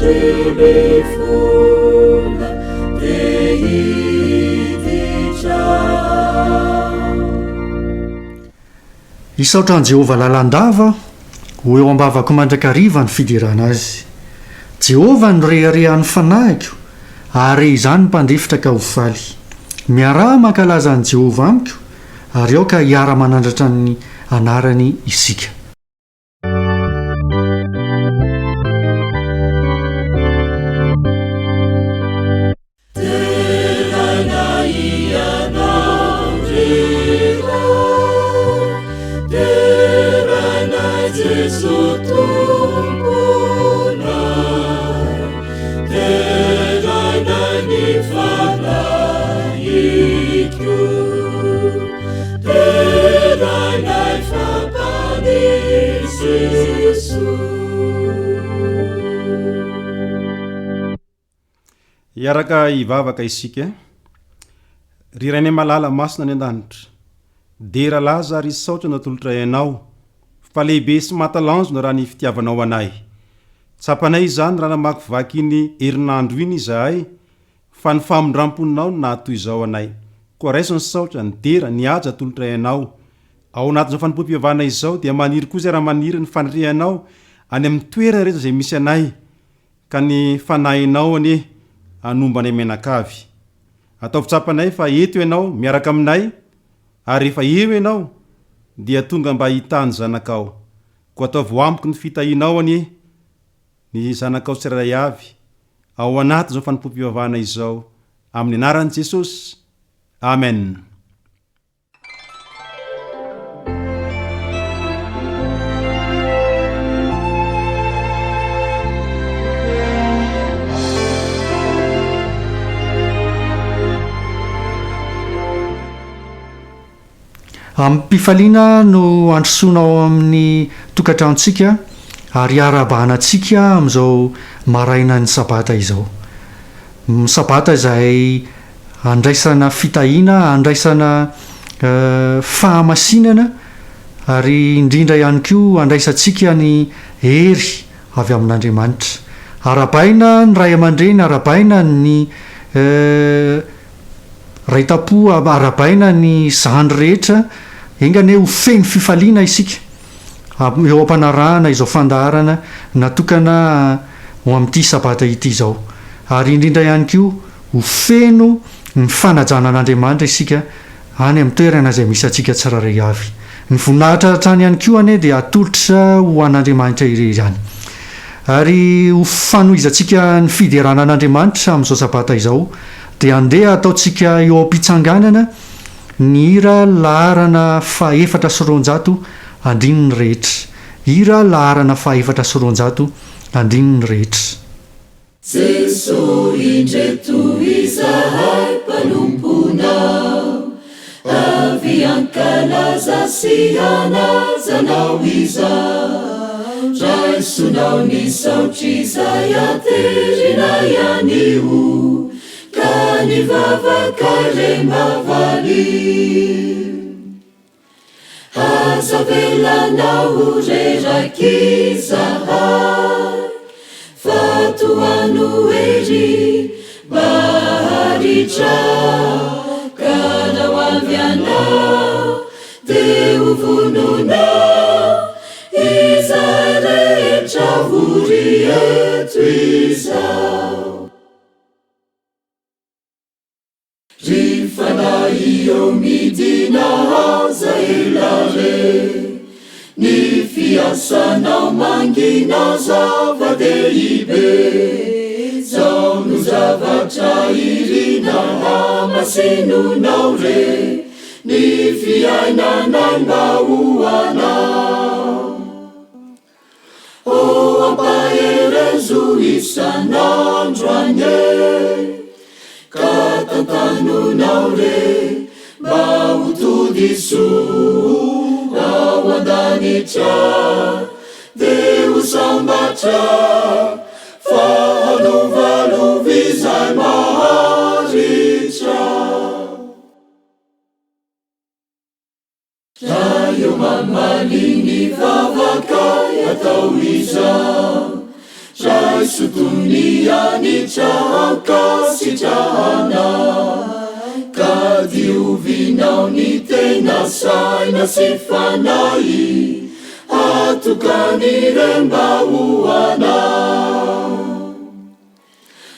Anjely fona te hiditra ao. Hisaotra an'i Jehovah lalandava aho, ho eo am-bavako mandrakariva ny fiderana azy. Jehovah no reharehan'ny fanahiko, ary izany ny mpandefitra ka ho faly. Miaraha mankalaza an'i Jehovah amiko, ary aoka hiara-manandratra ny anarany isika. Deraina Ianao ry Ray, deraina Jeso Tomponay, deraina ny Fanahiko, deraina fa Mpamonjy Jeso. Hiaraka hivavaka isika. Ry Rainay malala masina any an-danitra, dera laza ary saotra no atolotray Anao, fa lehibe sy mahatalanjona raha ny fitiavanao anay. Tsapanay izany raha namakivaky iny herinandro iny izahay, fa ny famindramponao no nahatoy izao anay. Koa raiso ny saotra, ny dera, ny haja atolotray Anao. Ao anatin'izao fanompoam-pivavahana izao dia maniry koa izay raha maniry ny fanirianao any amin'ny toerana rehetra izay misy anay. Ka ny fanahinao anie hanomba anay mianakavy. Ataovy tsapanay fa eto Ianao miaraka aminay ary rehefa eo Ianao dia tonga mba hitaha ny zanakao. Koa ataovy ho amiko ny fitahianao anie ny zanakao tsirairay avy ao anatin'izao fanompoam-pivavahana izao amin'ny anaran'i Jesosy. Amen. Amim-pifaliana no handrosoana ao amin'ny tokantranontsika ary hiarahabana antsika amin'izao marainan'ny Sabata izao. Sabata izay andraisana fitahiana, andraisana fahamasinana ary indrindra ihany koa andraisantsika ny hery avy amin'Andriamanitra. Arahabaina ny ray aman-dreny, arahabaina ny ray tam-po, arahabaina ny zandry rehetra, enga anie ho feno fifaliana isika eo am-panarahana izao fandaharana natokana ho amin'ity Sabata ity izao. Ary indrindra ihany koa ho feno ny fanajana an'Andriamanitra isika any amin'ny toerana izay misy antsika tsirairay avy. Ny voninahitra hatrany ihany koa anie dia atolotra ho an'Andriamanitra irery ihany. Ary ho fanohizantsika ny fiderana an'Andriamanitra amin'izao Sabata izao dia andeha hataontsika eo am-pitsanganana ny hira laharana faha-204 andininy rehetra. Hira laharana faha-204 andininy rehetra. Jeso indreto izahay mpanomponao, avy hankalaza sy hanaja Anao izaho. Raisonao ny saotra izay aterinay anio, ka ny vavakay re mba valio. Aza avelanao ho reraka izahay, fa tohano hery mba haharitra, ka na ho avy Ianao dia ho vonona izahay rehetra vory eto izao. Ry Fanahy ô midina aza ela re Ny fiasanao mangina zava-dehibe Zao no zavatra irina hamasinonao re Ny fiainanay mba ho anao O ampaherezo isan'andro anie Ka tantanonao re mba ho tody soa ao an-danitra Dia ho sambatra fa halovalovy izay maharitra. Raha eo mamaly ny vavakay atao izao. Raiso toy ny hanitra ankasitrahana, ka diovinao ny tena saina sy fanahy, atokany ireo mba ho anao.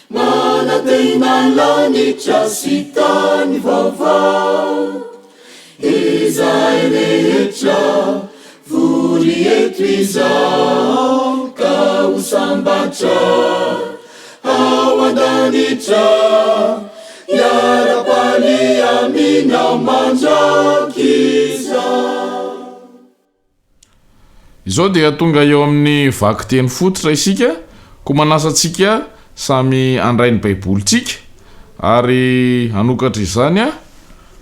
Manantena lanitra sy tany vaovao izahay rehetra vory eto izao ka ho sambatra ao an-danitra hiara-paly aminao mandrakizay. Izao dia tonga eo amin'ny vakiteny fototra isika, koa manasa antsika samy handray ny Baibolintsika ary hanokatra izany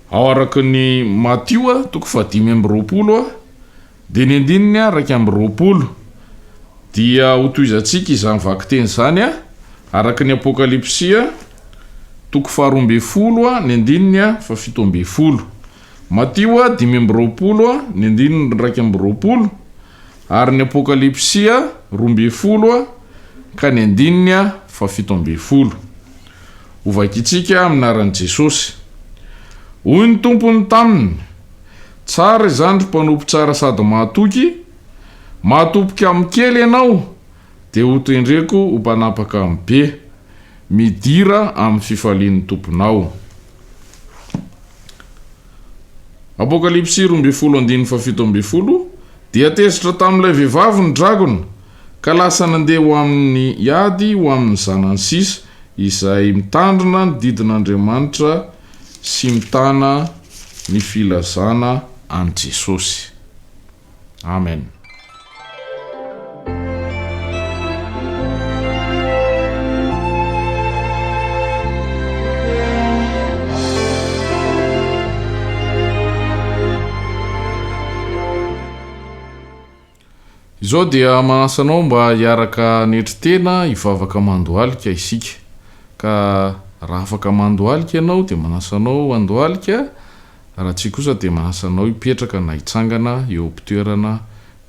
ao araka ny Matio toko fahadimy amby roapolo dia ny andininy 21. Dia hotohizantsika izany vakiteny izany araka ny Apokalypsy toko faharoa ambin'ny folo ny andininy fahafito ambin'ny folo. Matio 25, ny andininy 21, ary ny Apokalypsy 12 ka ny andininy faha-17. Hovakintsika amin'ny anaran'i Jesosy. Hoy ny Tompony taminy, Tsara izany, ry mpanompo tsara sady mahatoky, mahatoky amin'ny kely ianao, dia hotendreko ho mpanapaka amin'ny be. Midira amin'ny fifalian'ny Tomponao. Apokalypsy 12 andininy faha-17, Dia tezitra tamin'ilay vehivavy ny dragona, ka lasa nandeha ho amin'ny hiady ho amin'ny zanany sisa, izay mitandrina ny didin'Andriamanitra sy mitana ny filazana an'i Jesosy. Amen. Izao dia manasa anao mba hiaraka hanetry tena hivavaka mandohalika isika. Ka raha afaka mandohalika ianao dia manasa anao handohalika Raha tsia kosa dia manasa anao hipetraka na hitsangana eo am-pitoerana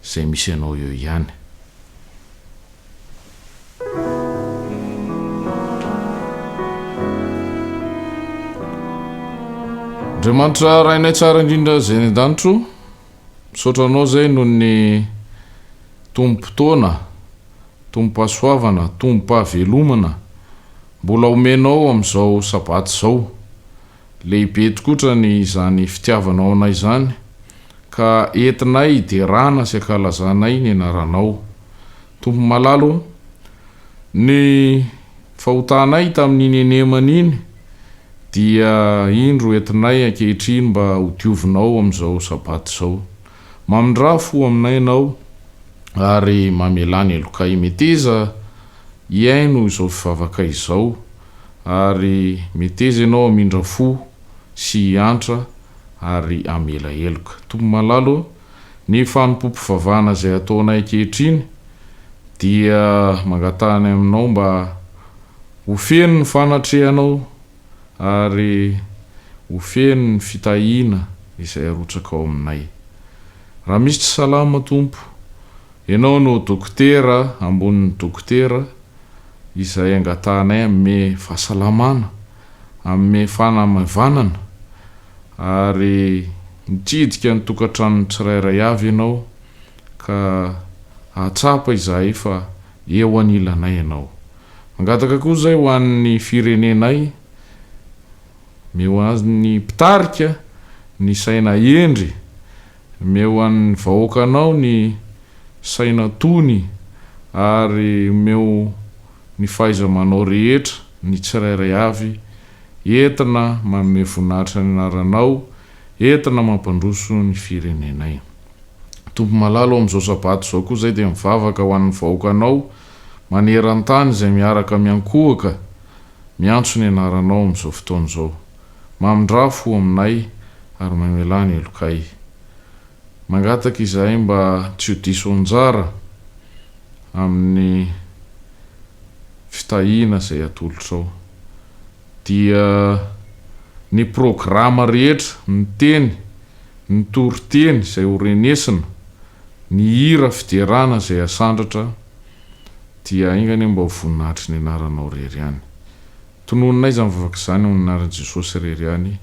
izay misy anao eo ihany. Andriamanitra Rainay tsara indrindra izay any an-danitro, misaotra Anao izay noho ny tombom-potoana, tombom-pahasoavana, tombom-pahavelomana mbola omenao amin'izao sabata izao. Lehibe tokotra ny izany fitiavanao anay izany ka entinay hiderana sy ankalazanay ny anaranao. Tompo malala o, ny fahotanay tamin'iny henemana iny dia indro entinay ankehitriny mba ho diovinao amin'izao sabata izao. Mamindrà fo aminay Ianao ary mamelà ny helokay. Meteza hihaino izao fivavakay izao. Ary meteza ianao hamindra fo sy hiantra ary hamela heloka. Tompo malala ô, ny fanompoam-pivavahana izay ataonay ankehitriny dia mangatahany aminao mba ho feno ny fanatrehanao ary ho feno ny fitahiana izay arotsakao aminay. Raha misy tsy salama Tompo, Ianao no dokotera ambonin'ny dokotera, izay angatahanay hanome fahasalamana, hanome fanamaivanana, ary mitsidika ny tokantranon'ny tsirairay avy Ianao, ka hahatsapa izahay fa eo anilanay Ianao. Mangataka koa izay ho an'ny firenenay, omeo an'ny mpitarika ny saina hendry, Omeo an'ny vahoakanao ny saina tony ary omeo ny fahaiza-manao rehetra ny tsirairay avy entina manome voninahitra ny anaranao, entina mampandroso ny firenenay. Tompo malala ô amin'izao sabata izao koa izay dia mivavaka ho an'ny vahoakanao maneran-tany izay miaraka miankohoka miantso ny anaranao amin'izao fotoana izao. Mamindrà fo aminay ary mamelà ny helokay. Mangataka izahay mba tsy ho diso anjara amin'ny fitahiana izay atolotrao. Dia ny programa rehetra, ny teny, ny toriteny izay ho renesina, ny hira fiderana izay asandratra. Dia enga anie mba ho voninahitry ny anaranao irery ihany. Tononinay izany vavaka izany amin'ny anaran'i Jesosy irery ihany.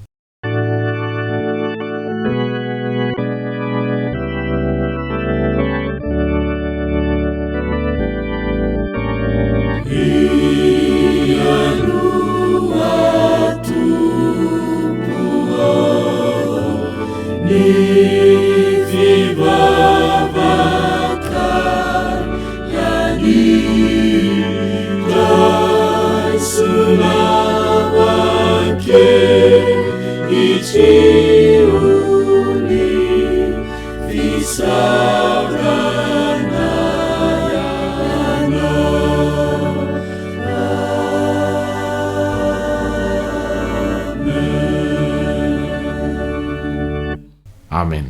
Amen.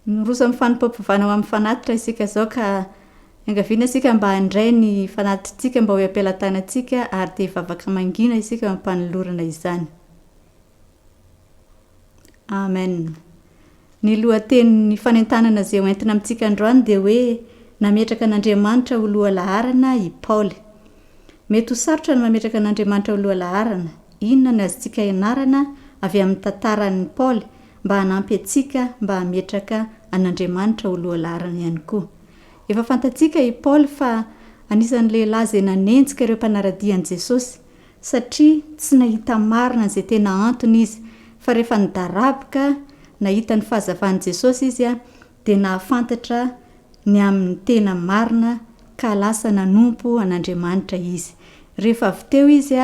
Miroso amin'ny fanompoam-pivavahana ho amin'ny fanatitra isika izao ka iangaviana isika mba handray ny fanatitritsika mba ho eo am-pelatanantsika ary dia hivavaka mangina isika eo am-panolorana izany. Amen. Ny lohatenin'ny fanentanana izay hoentina amintsika androany dia hoe Nametraka an'Andriamanitra ho lohalaharana i Paoly. Mety ho sarotra ny mametraka an'Andriamanitra ho lohalaharana. Inona no azontsika ianarana avy amin'ny tantaran'i Paoly mba hanampy antsika mba hametraka an'Andriamanitra ho lohalaharana ihany koa? Efa fantatsika i Paoly fa anisan'ny lehilahy izay nanenjika ireo mpanara-dia an'i Jesosy. satria tsy nahita marina izay tena antony izy, fa rehefa nidaraboka nahita ny fahazavan'i Jesosy izy dia nahafantatra ny amin'ny tena marina ka lasa nanompo an'Andriamanitra izy. Rehefa avy teo izy,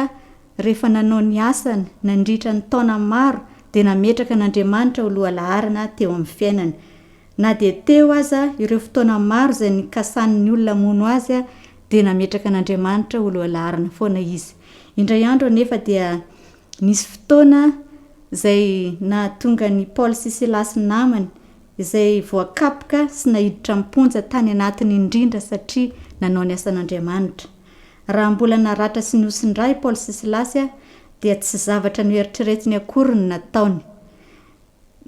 rehefa nanao ny asany nandritra ny taona maro dia nametraka an'Andriamanitra ho lohalaharana teo amin'ny fiainany. Na dia teo aza ireo fotoana maro izay nikasan'ny olona hamono azy dia nametraka an'Andriamanitra ho lohalaharana foana izy. Indray andro anefa dia nisy fotoana izay nahatonga an'i Paoly sy Silasy namany izay voakapoka sy naiditra am-ponja tany anatiny indrindra satria nanao ny asan'Andriamanitra. Raha mbola naratra sy nihosin-dra i Paoly sy Silasy dia tsy zavatra noeritreretiny akory no nataony.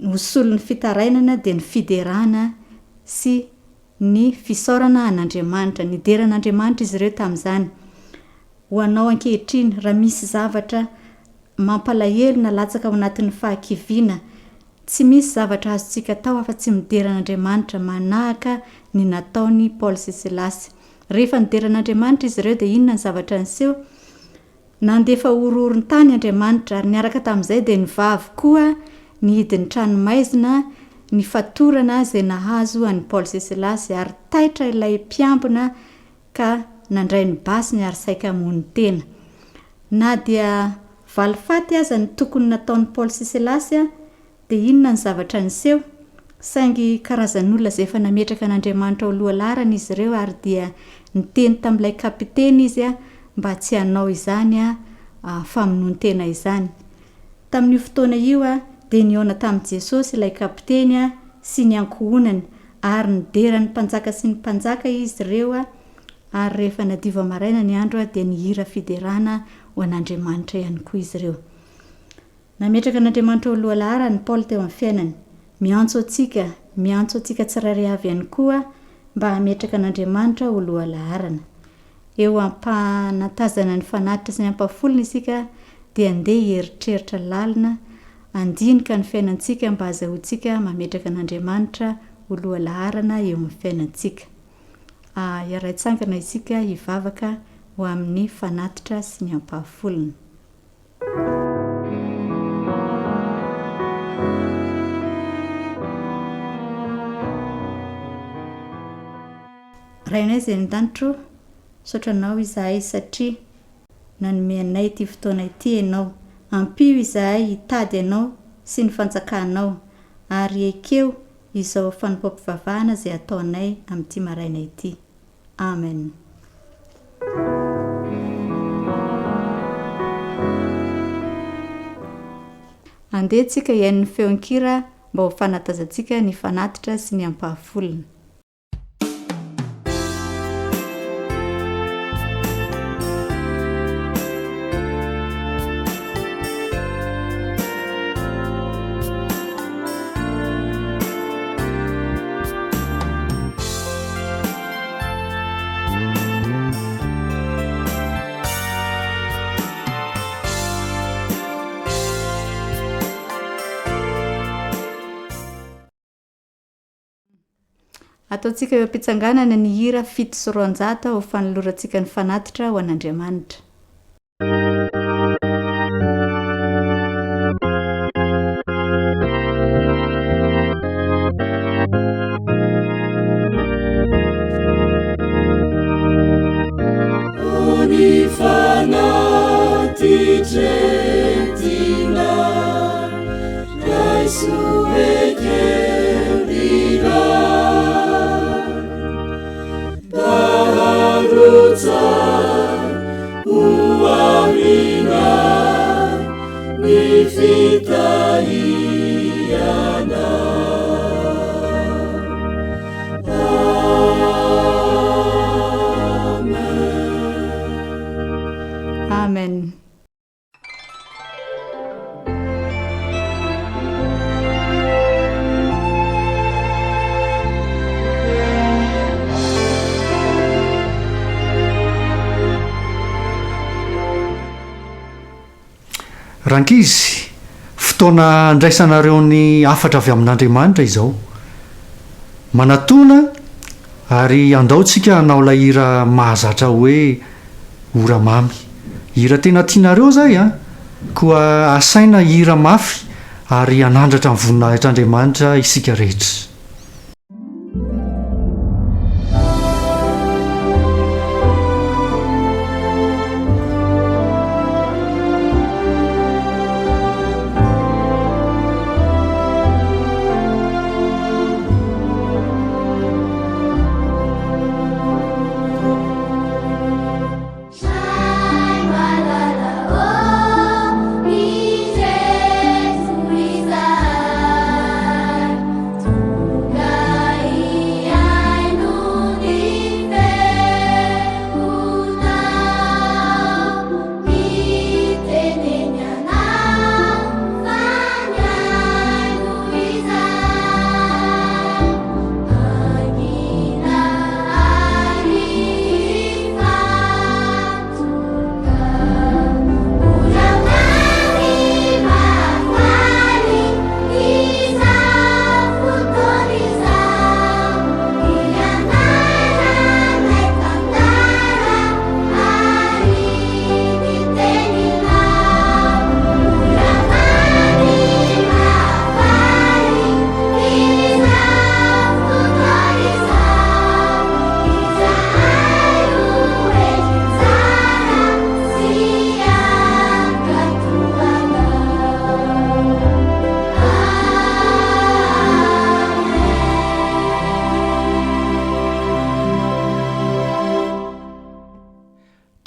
Ho solon'ny fitarainana dia ny fiderana sy ny fisaorana an'Andriamanitra. Nidera an'Andriamanitra izy ireo tamin'izany. Ho anao ankehitriny, raha misy zavatra mampalahelo na latsaka ao anatin'ny fahakiviana, tsy misy zavatra azontsika atao afa-tsy midera an'Andriamanitra manahaka ny nataon'i Paoly sy Silasy. Rehefa nidera an'Andriamanitra izy ireo dia inona ny zavatra niseho? Nandefa horohoron-tany Andriamanitra, ary niaraka tamin'izay dia nivaha avokoa ny hidin'ny tranomaizina ny fatorana izay nahazo an'i Paoly sy Silasy, ary taitra ilay mpiambina ka nandray ny basiny ary saika hamono tena. Na dia valifaty aza ny tokony nataon'i Paoly sy Silasy, Dia inona ny zavatra niseho? Saingy karazan'olona izay efa nametraka an'Andriamanitra ho lohalaharana izy ireo ary dia niteny tamin'ilay kapiteny izy mba tsy hanao izany famonoan-tena izany. Tamin'io fotoana io dia nihaona tamin'i Jesosy ilay kapiteny sy ny ankohonany ary nidera ny mpanjaka sy ny mpanjaka izy ireo ary rehefa nadiva maraina ny andro dia nihira fiderana ho an'Andriamanitra ihany koa izy ireo. Nametraka an'Andriamanitra ho lohalaharana i Paoly teo amin'ny fiainany. Miantso antsika, miantso antsika tsirairay avy ihany koa mba hametraka an'Andriamanitra ho lohalaharana. Eo am-panantazana ny fanatitra sy ny ampahafolony isika dia andeha hieritreritra lalina, handinika ny fiainantsika mba hazahoantsika mametraka an'Andriamanitra ho lohalaharana eo amin'ny fiainantsika. Hiara-hitsangana isika hivavaka ho amin'ny fanatitra sy ny ampahafolony. Rainay izay any an-danitra ô, misaotra Anao izahay satria nanome anay ity fotoana ity Ianao. Ampio izahay hitady Anao sy ny fanjakanao, ary ekeo izao fanompoam-pivavahana izay ataonay amin'ity maraina ity. Amen. Andeha tsika hihaino ny feon-kira mba ho fanatazantsika ny fanatitra sy ny ampahafolony. Ataontsika eo am-pitsanganana ny hira 207 ho fanolorantsika ny fanatitra ho an'Andriamanitra. Amen. Rankizy, fotoana handraisanareo ny hafatra avy amin'Andriamanitra izao. Manatòna ary andao tsika hanao ilay hira mahazatra hoe Ora mamy. Hira tena tianareo izay an! Koa asaina hihira mafy ary hanandratra ny voninahitr'Andriamanitra isika rehetra.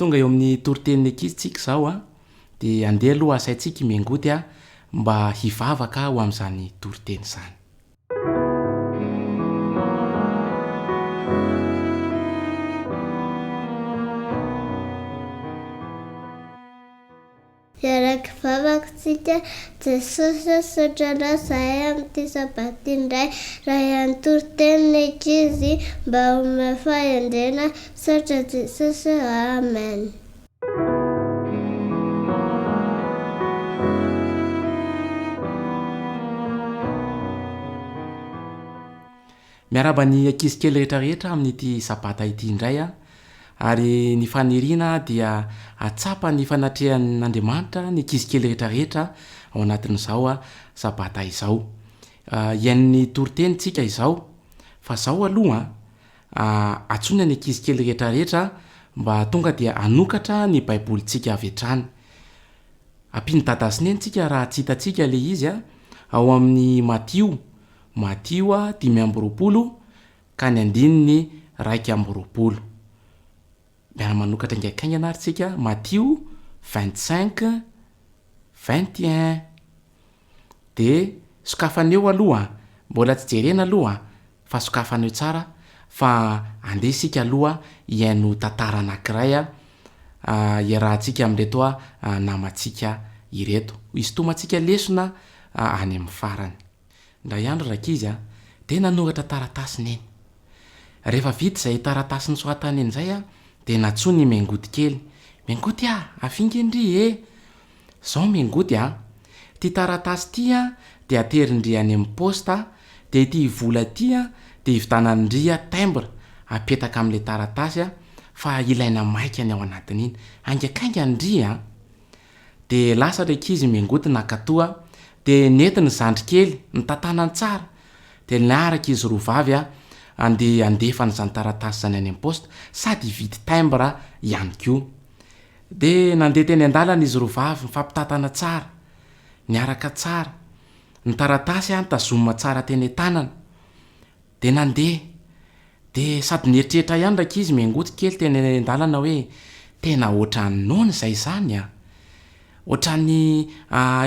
Tonga eo amin'ny toritenin'ny ankizy tsika izao a, dia andeha aloha asaintsika i Mengoty a mba hivavaka ho amin'izany toriteny izany. Hiaraka hivavaka tsika, Jesosy ô misaotra anao zahay amin'ity sabata ity indray, raha hihaino toriteny ny ankizy mba omeo fahendrena, misaotra Jesosy ô, Amen. Miarahaba ny ankizy kely rehetra rehetra amin'ity sabata ity indray aho, ary ny faniriana dia hahatsapa ny fanatrehan'Andriamanitra ny ankizy kely rehetra rehetra ao anatin'izao sabata izao. Hihaino ny toriteny tsika izao, fa zao aloha an, antsoina ny ankizy kely rehetra rehetra mba tonga dia hanokatra ny baibolintsika avy hatrany. Ampian'i dada sy neny tsika raha tsy hitantsika le izy an, ao amin'ny Matio Matio 25 ka ny andininy 21. Miara-manokatra haingankaingana ary tsika, Matio 25, 21. De sokafana eo aloha an, mbola tsy jerena aloha an, fa sokafana eo tsara fa andeha isika aloha hihaino tantara anankiray an, iarahantsika amin'ireto namantsika ireto. Hisintomantsika lesona any amin'ny farany. Indray andro rankizy a, dia nanoratra taratasy Neny. Rehefa vita izay taratasy nosoratan'i Neny izay a, dia nantsoiny i Mengoty kely. Mengoty a, avia nge ndry e! Zao Mengoty a, ity taratasy ity a, dia aterin-dry any amin'ny poste, dia ity vola ity a, dia. dia hividianan-dry timbre apetaka amin'ilay taratasy fa ilaina maika ny ao anatin'iny. Haingakaingana ndry an! Dia lasa ry ankizy miangoty nankatoa dia nety ny zandry kely nitantanany tsara dia niaraka izy roa vavy andeha handefa an'izany taratasy izany any amin'ny poste sady hividy timbre ihany koa. Dia nandeha teny an-dalana izy roa vavy nifampitantana tsara, niaraka tsara, ny taratasy notazomina tsara teny an-tanana. Dia nandeha. Dia sady nieritreritra ihany rankizy miangoty kely teny an-dalana hoe tena ohatran'ny noana izay izany an! Ohatran'ny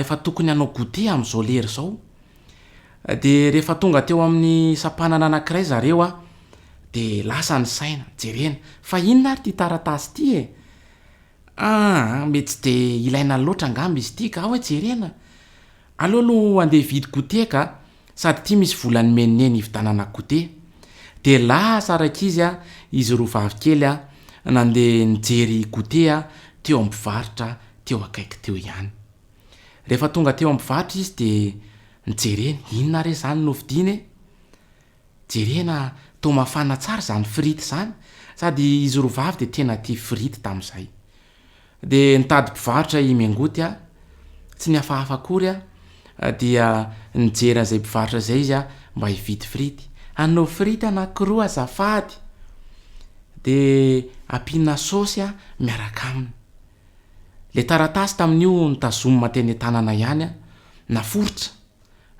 efa tokony hanao goûter amin'izao lera izao. Dia rehefa tonga teo amin'ny sampanana anankiray zareo an, dia lasa ny saina, jerena, fa inona ary ity taratasy ity e? Aa, mety tsy dia ilaina loatra angamba izy ity ka, ao e jerena. Aleo aloha andeha hividy goûter ka, sady ity misy vola nomen'i Neny hividanana goûter. Dia lasa rankizy a, izy roa vavy kely a, nandeha nijery goûter a, teo amin'ny mpivarotra teo akaiky teo ihany. Rehefa tonga teo amin'ny mpivarotra izy dia nijereny, inona re izany no vidiana e? Jerena toa mafana tsara izany frity izany, sady izy roa vavy dia tena tia frity tamin'izay. Dia nitady mpivarotra i Mengoty a, tsy nihafahafa akory a, dia nijery an'izay mpivarotra izay izy a, mba hividy frity. Hanao frity anankiroa azafady! Dia ampiana saosy a, miaraka aminy. Ilay taratasy tamin'io notazomina teny an-tanana ihany a, naforitra.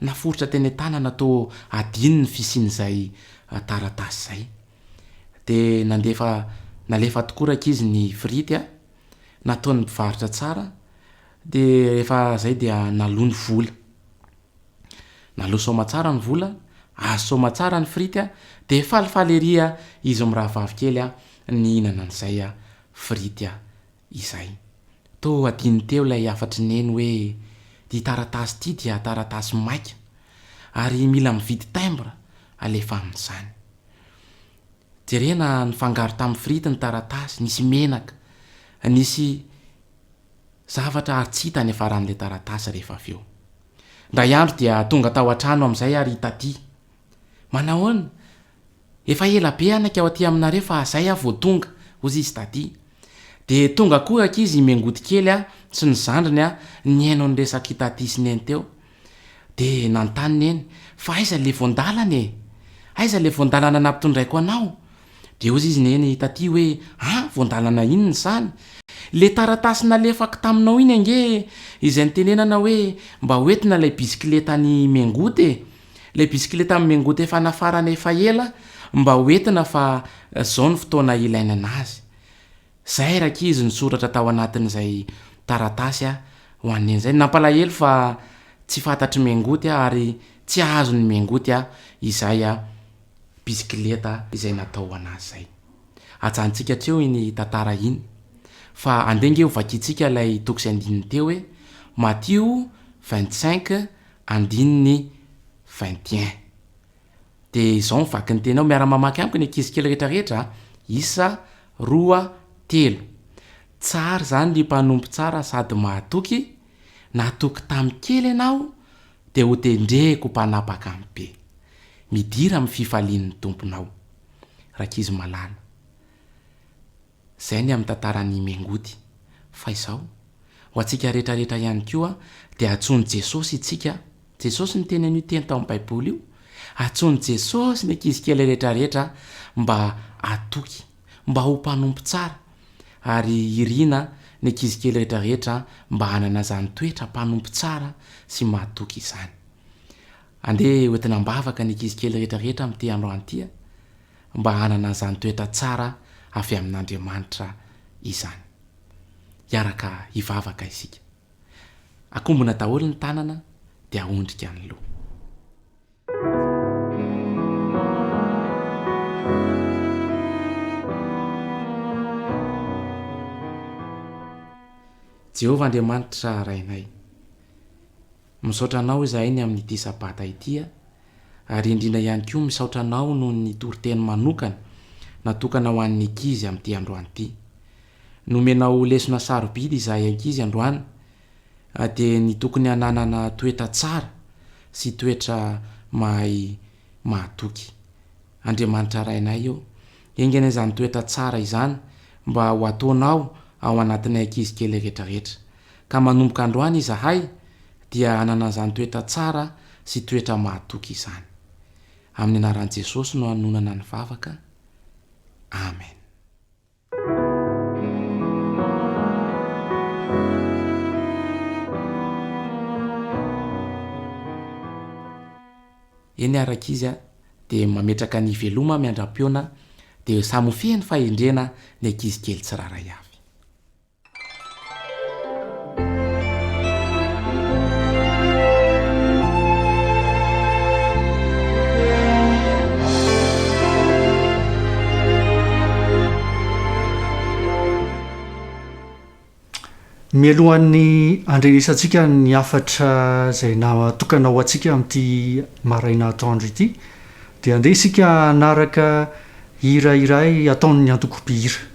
Naforitra teny an-tanana toa adino ny fisian'izay taratasy izay. Dia nandefa nalefa tokoa rankizy ny frity a, nataon'ny mpivarotra tsara, dia rehefa izay dia naloa ny vola. Naloa soamatsara ny vola, azo soamatsara ny frity a, dia falifaly ery a izy mirahavavy kely a nihinana an'izay a frity a izay. Toa adino teo ilay hafatr'i Neny hoe ity taratasy ity dia taratasy maika ary mila mividy timbre alefa amin'izany. Jerena nifangaro tamin'ny frity ny taratasy, nisy menaka, nisy zavatra ary tsy hita ny hafaran'ilay taratasy rehefa avy eo. Indray andro dia tonga tao an-trano amin'izay ary i Taty. Manahoana? Efa ela be anaka aho aty aminareo fa zay aho vao tonga, hozy izy taty. Dia tonga koa ankizy i Mengoty kely a, sy ny zandriny a, nihaino ny resak'i Taty sy Neny teo. Dia nanontany Neny, fa aiza le voandalana e? Aiza le voandalana nampitondraiko anao? Dia hozy izy Neny taty hoe, an, voandalana inona izany? Le taratasy nalefako taminao iny ange izay nitenenana hoe mba hoentina ilay bisikiletan'i Mengoty e! Ilay bisikileta amin'i Mengoty efa nafarana efa ela mba ho entina fa zao no fotoana ilaina anazy. Zay rankizy nisoratra tao anatin'izay taratasy ho an'i Neny zay. Nampalahelo fa tsy fantatr'i Mengoty ary tsy azon'i Mengoty izay bisikileta izay natao ho anazy zay. Ajanontsika hatreo iny tantara iny fa andeha nge ho vakintsika ilay toko sy andininy teo hoe Matio 25 andininy 21. Dia izao ny vaky ny teny ao, miara-mamaky amiko ny ankizy kely rehetra rehetra a! Isa, roa, telo. Tsara izany ry mpanompo tsara sady mahatoky, natoky tamin'ny kely ianao dia ho tendreko mpanapaka amin'ny be. Midira amin'ny fifalian'ny Tomponao. Rankizy malala. Izay ny amin'ny tantaran'i Mengoty. Fa izao, ho antsika rehetra rehetra ihany koa dia antsoin'i Jesosy itsika, Jesosy niteny an'io teny tao amin'ny Baiboly io, antsoin'i Jesosy ny ankizy kely rehetra rehetra mba hatoky, mba ho mpanompo tsara, ary irina ny ankizy kely rehetra rehetra mba hanana izany toetra mpanompo tsara sy mahatoky izany. Andeha hoentina am-bavaka ny ankizy kely rehetra rehetra amin'ity androany ity. mba hanana an'izany toetra tsara avy amin'Andriamanitra izany. Hiaraka hivavaka isika. Akombona daholo ny tanana dia aondrika ny loha. Jehovah Andriamanitra Rainay, misaotra Anao izahay ny amin'ity Sabata ity, ary indrindra ihany koa misaotra anao noho ny toriteny manokana natokana ho an'ny ankizy amin'ity androany ity. Nomenao lesona sarobidy izahay ankizy androany dia ny tokony hananana toetra tsara sy toetra mahay mahatoky. Andriamanitra Rainay ô, enga anie izany toetra tsara izany mba ho ataonao ao anatinay ankizy kely rehetra rehetra. Ka manomboka androany izahay dia hanana an'izany toetra tsara sy toetra mahatoky izany. Amin'ny anaran'i Jesosy no anonana ny vavaka. Amen. Eny ary ankizy a, dia mametraka ny veloma miandram-peona dia samy ho feno fahendrena ny ankizy kely tsirairay avy. Mialohan'ny handrenesantsika ny hafatra izay natokana ho antsika amin'ity maraina atoandro ity dia andeha isika hanaraka hira iray ataon'ny antoko mpihira.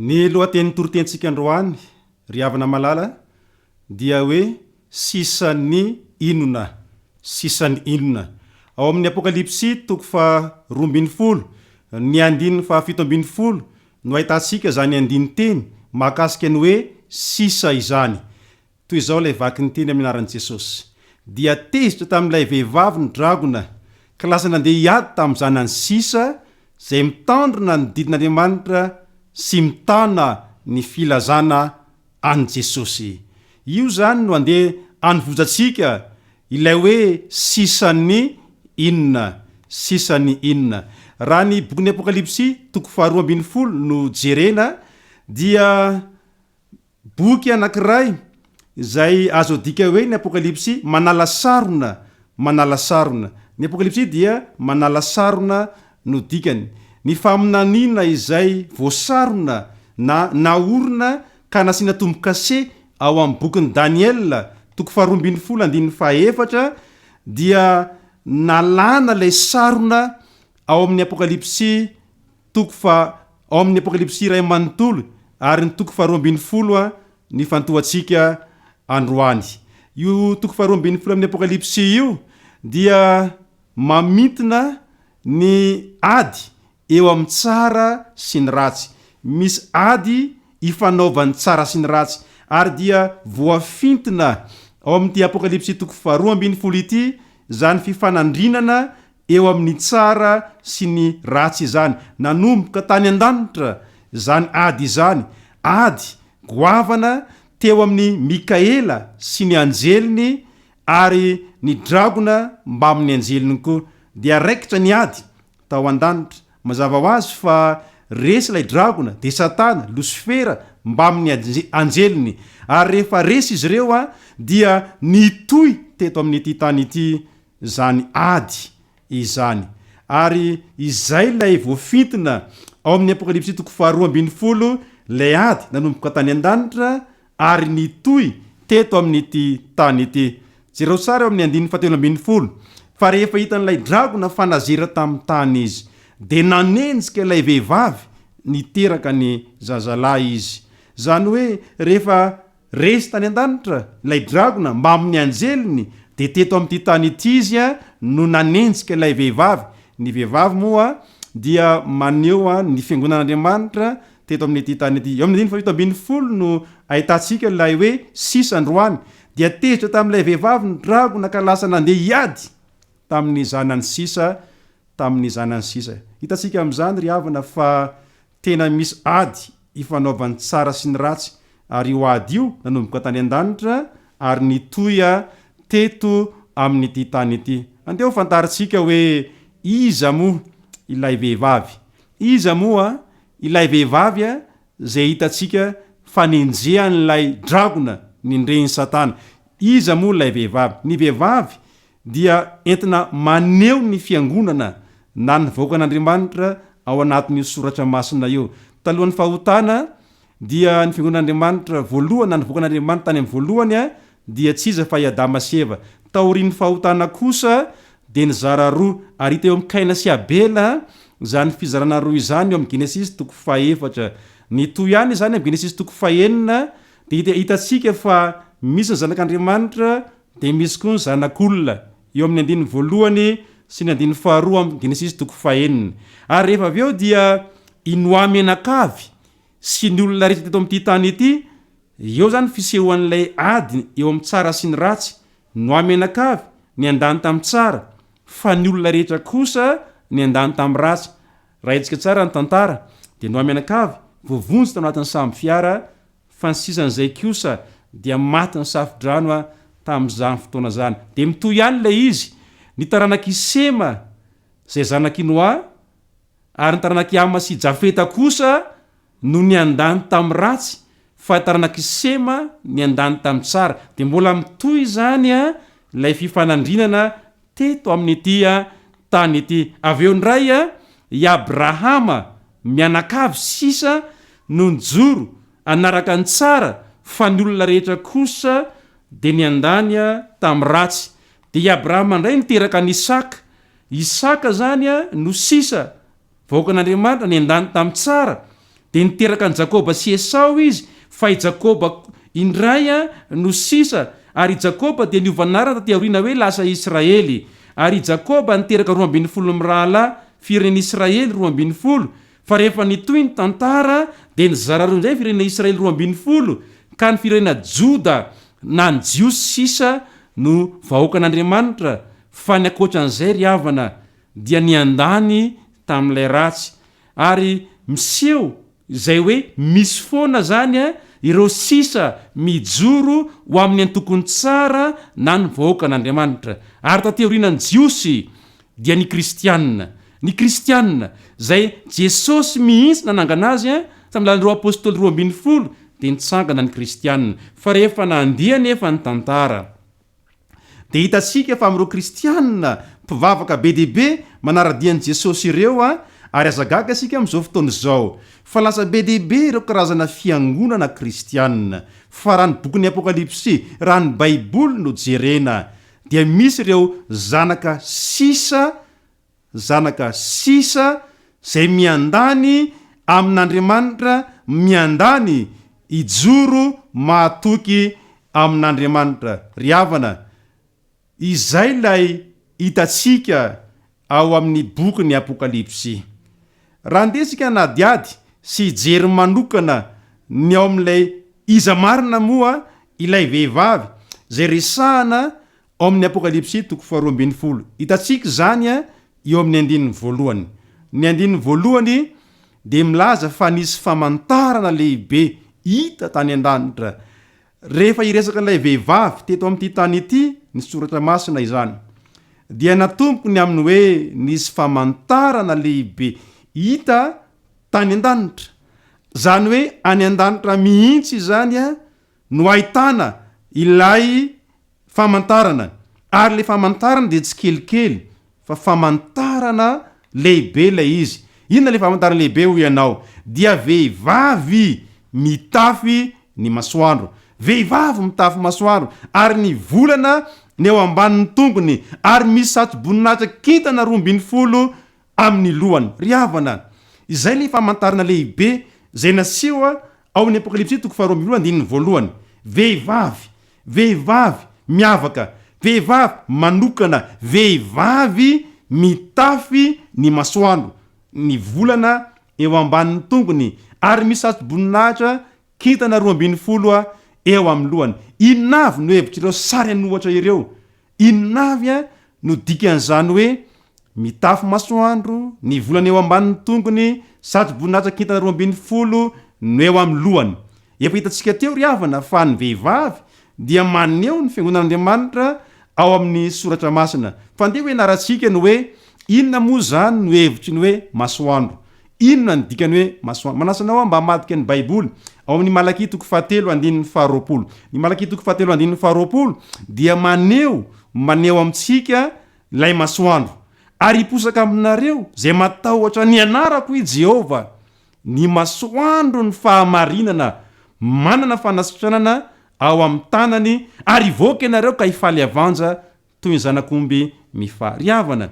Ny lohatenin'ny toritentsika androany, ry havana malala, dia hoe sisan'ny inona? Sisan'ny inona? Ao amin'ny Apokalypsy toko faha 12, ny andininy faha 17 no ahitantsika izany andinin-teny mahakasika ny hoe sisa izany. Toy izao ilay vakin-teny amin'ny anaran'i Jesosy, Dia tezitra tamin'ilay vehivavy ny dragona, ka lasa nandeha hiady tamin'ny zanany sisa, izay mitandrina ny didin'Andriamanitra sy mitana ny filazana an'i Jesosy. Io izany no andeha hanovozantsika ilay hoe sisan'ny inona? Sisan'ny inona? Raha ny bokin'ny Apokalypsy toko faharoa ambinifolo no jerena dia Boky anankiray izay azo adika hoe ny Apokalypsy manala sarona, manala sarona. Ny Apokalypsy dia manala sarona no dikany. Ny faminaniana izay voasarona na naorina ka nasiana tombo-kase ao amin'ny bokin'i Daniela, toko faharoa ambinifolo andininy fahaefatra, dia nalana ilay sarona ao amin'ny Apokalypsy toko faha ao amin'ny Apokalypsy iray manontolo ary ny toko faharoa ambinifolo nifantohantsika androany. Io toko faharoa ambinifolo amin'ny Apokalypsy io dia mamintina ny ady eo amin'ny tsara sy ny ratsy. Misy ady ifanaovan'ny tsara sy ny ratsy ary dia voafintina ao amin'ity Apokalypsy toko faharoa ambinifolo ity izany fifanandrinana eo amin'ny tsara sy ny ratsy izany. Nanomboka tany an-danitra izany ady izany, ady goavana teo amin'i Mikaela sy ny anjeliny ary ny dragona mbamin'ny anjeliny koa. Dia raikitra ny ady tao an-danitra. Mazava ho azy fa resy ilay dragona, dia Satana, Losifera mbamin'ny anjeliny. Ary rehefa resy izy ireo dia nitohy teto amin'ity tany ity izany ady izany. Ary izay ilay voafintina ao amin'ny Apokalypsy toko faharoa ambinifolo, ilay ady nanomboka tany an-danitra ary nitohy teto amin'ity tany ity. Jereo tsara eo amin'ny andininy fahatelo ambinifolo, fa rehefa hitan'ilay dragona fa nazera tamin'ny tany izy, dia nanenjika ilay vehivavy niteraka ny zazalahy izy. Izany hoe rehefa Resy tany an-danitra ilay dragona mbamin'ny anjeliny, dia teto amin'ity tany ity izy no nanenjika ilay vehivavy. Ny vehivavy moa dia maneho ny fiangonan'Andriamanitra teto amin'ity tany ity. Eo amin'ny andininy fahafito ambinifolo no ahitantsika ilay hoe sisa androany. Dia tezitra tamin'ilay vehivavy ny dragona ka lasa nandeha hiady tamin'ny zanany sisa, tamin'ny zanany sisa. Hitantsika amin'izany ry havana fa Tena misy ady ifanaovan'ny tsara sy ny ratsy ary io ady io nanomboka tany an-danitra ary nitohy teto amin'ity tany ity. Andeha ho fantarintsika hoe iza moa ilay vehivavy? Iza moa ilay vehivavy izay hitantsika fa nenjehan'ilay dragona nindrehin'i Satana? Iza moa ilay vehivavy? Ny vehivavy dia entina maneho ny fiangonana na ny vahoakan'Andriamanitra ao anatin'io soratra masina io. Talohan'ny fahotana dia ny fiangonan'Andriamanitra voalohany na ny vahoakan'Andriamanitra tany amin'ny voalohany dia tsy iza fa i Adama sy Eva. Taorian'ny fahotana kosa dia nizara roa ary hita eo amin'i Kaina sy Abela izany fizarana roa izany eo amin'ny Genesisy toko fahefatra. Nitohy ihany izany amin'ny Genesisy toko fahenina dia hitantsika fa misy ny zanak'Andriamanitra Dia misy koa ny zanak'olona, eo amin'ny andininy voalohany sy ny andininy faharoa amin'ny Genesisy toko fahenina. Ary rehefa avy eo dia i Noa mianakavy sy ny olona rehetra teto amin'ity tany ity, eo izany fisehoan'ilay ady eo amin'ny tsara sy ny ratsy, Noa mianakavy niandany tamin'ny tsara, fa ny olona rehetra kosa niandany tamin'ny ratsy. Raha hetsika tsara ny tantara, dia Noa mianakavy voavonjy tao anatin'ny sambo fiara Fa ny sisan'izay kosa dia matin'ny safo-drano tamin'izany fotoana izany. Dia mitohy ihany ilay izy, Ny taranak'i Sema, izay zanak'i Noa, ary ny taranak'i Hama sy Jafeta kosa no niandany tamin'ny ratsy, fa ny taranak'i Sema niandany tamin'ny tsara. Dia mbola mitohy izany ilay fifanandrinana teto amin'ity tany ity. Avy eo indray i Abrahama mianakavy sisa no nijoro hanaraka ny tsara fa ny olona rehetra kosa dia niandany tamin'ny ratsy. Dia i Abrahama indray niteraka an'i Isaka. Isaka izany no sisa vahoakan'Andriamanitra niandany tamin'ny tsara. Dia niteraka an'i Jakoba sy Esao izy, fa i Jakoba indray no sisa, ary i Jakoba dia niova anarana taty aoriana hoe lasa Israely. Ary i Jakoba niteraka 12 mirahalahy, firenena Israely 12, fa rehefa nitohy ny tantara dia nizara roa indray ny firenena Israely 12, ka ny firenena Joda na ny Jiosy sisa no vahoakan'Andriamanitra, fa ny ankoatran'izay ry havana dia niandany tamin'ilay ratsy. Ary miseho izay hoe misy foana izany ireo sisa mijoro ho amin'ny antokony tsara na ny vahoakan'Andriamanitra. Ary taty aorianan'ny Jiosy dia ny Kristianina. Ny Kristianina, izay Jesosy mihitsy nanangana azy tamin'ny alalan'ireo Apostoly 12 dia nitsangana ny Kristianina. Fa rehefa nandeha anefa ny tantara. Dia hitantsika fa amin'ireo kristiana mpivavaka be dia be manara-dia an'i Jesosy ireo, ary aza gaga isika amin'izao fotoana izao, fa lasa be dia be ireo karazana fiangonana kristiana. Fa raha ny bokin'ny Apokalypsy, raha ny Baiboly no jerena, dia misy ireo zanaka sisa zanaka sisa izay miandany amin'Andriamanitra, miandany hijoro mahatoky amin'Andriamanitra. Ry havana, izay ilay hitantsika ao amin'ny bokin'ny Apokalypsy. Raha andeha isika hanadihady sy hijery manokana ny ao amin'ilay iza marina moa ilay vehivavy izay resahana Ao amin'ny Apokalypsy toko faharoa ambin'ny folo, hitantsika izany eo amin'ny andininy voalohany. Ny andininy voalohany dia milaza fa nisy famantarana lehibe hita tany an-danitra. Rehefa hiresaka ilay vehivavy teto amin'ity tany ity ny Soratra Masina izany, dia natomboko ny amin'ny hoe nisy famantarana lehibe hita tany an-danitra. Izany hoe any an-danitra mihitsy izany no ahitana ilay famantarana, ary ilay famantarana dia tsy kelikely fa famantarana lehibe ilay izy. Inona ilay famantarana lehibe hoy ianao? Dia vehivavy mitafy ny masoandro. Vehivavy mitafy masoandro, ary ny volana ny eo ambanin'ny tongony, ary misy satroboninahitra kintana 12 amin'ny lohany. Ry havana, izay ilay famantarana lehibe izay naseho ao amin'ny Apokalypsy toko faharoa ambin'ny folo andininy voalohany. Vehivavy, vehivavy miavaka, vehivavy manokana, vehivavy mitafy ny masoandro, ny volana eo ambanin'ny tongony, ary misy satroboninahitra kintana 12 eo amin'ny lohany. Inona avy no hevitr'ireo sary an'ohatra ireo? Inona avy no dikan'izany hoe mitafy masoandro, ny volana eo ambanin'ny tongony, satroboninahitra kintana 12 no eo amin'ny lohany? Efa hitantsika teo ry havana fa ny vehivavy dia maneho ny fiangonan'Andriamanitra ao amin'ny soratra masina. Fa ndeha ho ianarantsika ny hoe inona moa izany no hevitry ny hoe masoandro. Inona ny dikan'ny hoe masoandro? Manasa anao aho mba hamadika ny Baiboly ao amin'ny Malakia toko fahatelo andininy faharoapolo. Ny Malakia toko fahatelo andininy faharoapolo dia maneho maneho amintsika ilay masoandro. Ary hiposaka aminareo izay matahotra ny anarako i Jehovah, ny masoandron'ny fahamarinana, manana fanasitranana ao amin'ny tanany, ary hivoaka ianareo ka hifaly havanja toy ny zanak'omby mifaly. Ry havana,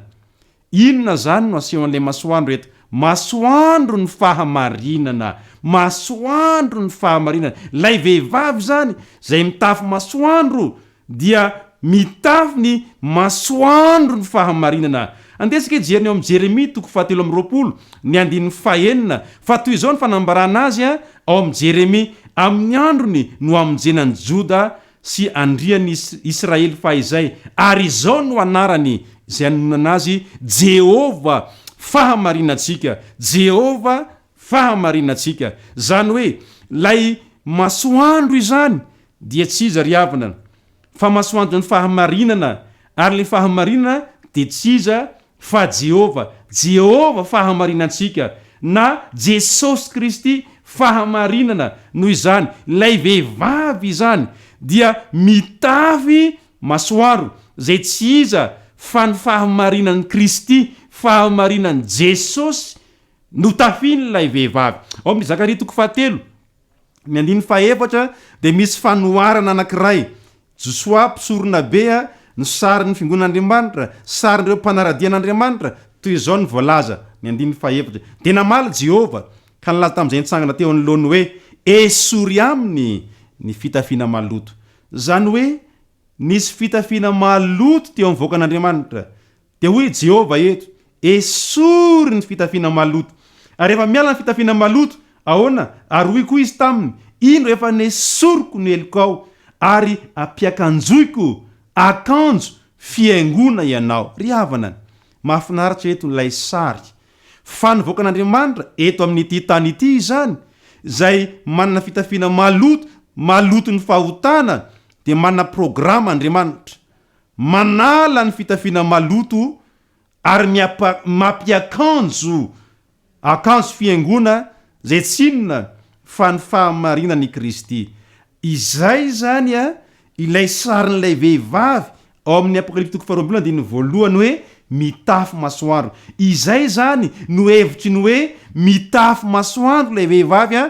inona izany no asehon'ilay masoandro eto? Masoandro ny fahamarinana. Masoandro ny fahamarinana. Ilay vehivavy izany, izay mitafy masoandro, dia mitafy ny masoandro ny fahamarinana. Andeha isika hijery ny ao amin'ny Jeremia toko fahatelo amby roapolo, ny andininy fahenina, fa toy izao ny fanambarana azy ao amin'ny Jeremia, Amin'ny androny no hamonjena an'i Joda sy andrian'ny Israely fahizay, ary izao no anarany izay anononana azy, Jehovah fahamarinantsika, Jehovah fahamarinantsika. Izany hoe, ilay masoandro izany dia tsy iza ry havana, fa masoandron'ny fahamarinana, ary ilay fahamarinana dia tsy iza fa Jehovah, Jehovah fahamarinantsika, na Jesosy Kristy fahamarinana, noho izany ilay vehivavy izany dia mitafy masoandro, izay tsy iza fa ny fahamarinan'i Kristy, fahamarinan'i Jesosy no tafian'ilay vehivavy. Ao amin'ny Zakaria toko fahatelo, Ny andininy fahaefatra dia misy fanoharana anankiray. Josoa mpisoronabe no sarin'ny fiangonan'Andriamanitra, sarin'ireo mpanara-dia an'Andriamanitra. Toy izao no voalaza, ny andininy fahaefatra, Dia namaly Jehovah, Ka nilaza tamin'izay nitsangana teo anoloany hoe, Esory aminy ny fitafiana maloto. Izany hoe nisy fitafiana maloto teo amin'ny vahoakan'Andriamanitra. Dia hoy i Jehovah eto, Esory ny fitafiana maloto. Ary rehefa miala ny fitafiana maloto, ahoana? Ary hoy koa izy taminy, Indro efa nesoriko ny helokao, ary ampiakanjoiko akanjo fihaingoana ianao. Ry havana, mahafinaritra eto ilay sary. Fa ny vahoakan'Andriamanitra eto amin'ity tany ity izany, izay manana fitafiana maloto, maloton'ny fahotana, dia manana programa Andriamanitra. Manala ny fitafiana maloto ary mampiakanjo akanjo fihaingoana izay tsy inona fa ny fahamarinan' i Kristy. Izay izany ilay sarin'ilay vehivavy ao amin'ny Apokalypsy toko faharoa ambin'ny folo andininy voalohany hoe mitafy masoandro. Izay izany no hevitry ny hoe mitafy masoandro ilay vehivavy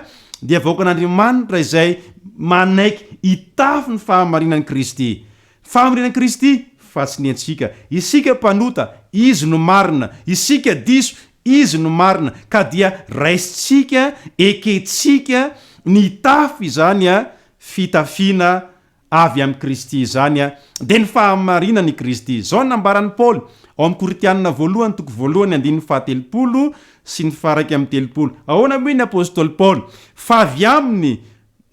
dia vahoakan'Andriamanitra izay manaiky hitafy ny fahamarinan'i Kristy. Fahamarinan'i Kristy fa tsy ny antsika. Isika mpanota, Izy no marina. Isika diso, Izy no marina. Ka dia raisintsika, ekentsika ny hitafy izany fitafiana avy amin'i Kristy izany, dia ny fahamarinan'i Kristy. Izao no nambaran'i Paoly ao amin'ny Korintianina voalohany toko voalohany andininy fahatelopolo sy ny faharaika amby telopolo. Ahoana moa ny apostoly Paoly? Fa avy aminy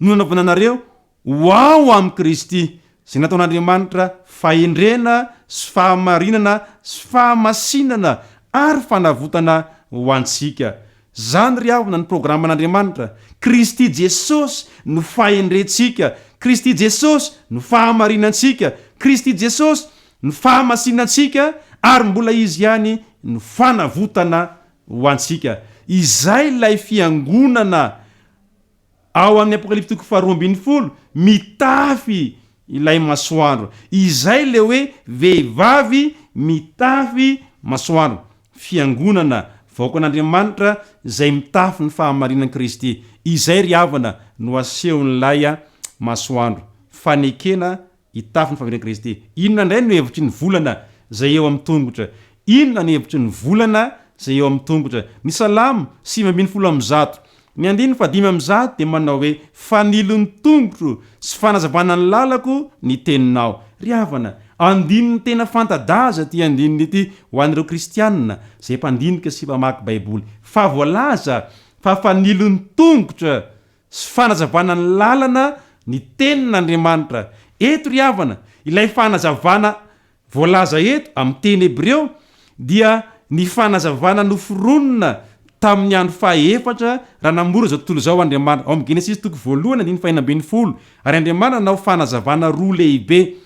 no nanaovana anareo Ho ao amin'i Kristy, izay nataon'Andriamanitra fahendrena sy fahamarinana sy fahamasinana ary fanavotana ho antsika. Izany ry havana ny programan'Andriamanitra. Kristy Jesosy no fahendrentsika, Kristy Jesosy no fahamarinantsika, Kristy Jesosy no fahamasinantsika ary mbola Izy ihany no fanavotana ho antsika. Izay ilay fiangonana Ao amin'ny Apokalypsy toko faharoa ambin'ny folo, mitafy ilay masoandro. Izay ilay hoe vehivavy mitafy masoandro. Fiangonana, vahoakan'Andriamanitra izay mitafy ny fahamarinan'i Kristy. Izay ry havana no asehon'ilay masoandro. Fanekena hitafy ny fahamarinan'i Kristy. Inona indray no hevitry ny volana izay eo amin'ny tongotra? Inona ny hevitry ny volana izay eo amin'ny tongotra? Ny Salamo 119, ny andininy fahadimy 100 dia manao hoe, Fanilo ny tongotro sy fanazavana ny lalako ny teninao. Ry havana, andininy tena fanta-daza ity andininy ity ho an'ireo kristianina izay mpandinika sy mpamaky Baiboly. Fa voalaza fa fanilo ny tongotra sy fanazavana ny lalana ny Tenin'Andriamanitra. Eto ry havana, ilay fanazavana voalaza eto amin'ny teny hebreo dia ny fanazavana noforonina tamin'ny andro fahaefatra raha namorona izao tontolo izao Andriamanitra. Ao amin'ny Genesisy toko voalohany andininy fahenina ambin'ny folo, ary Andriamanitra nanao fanazavana roa lehibe,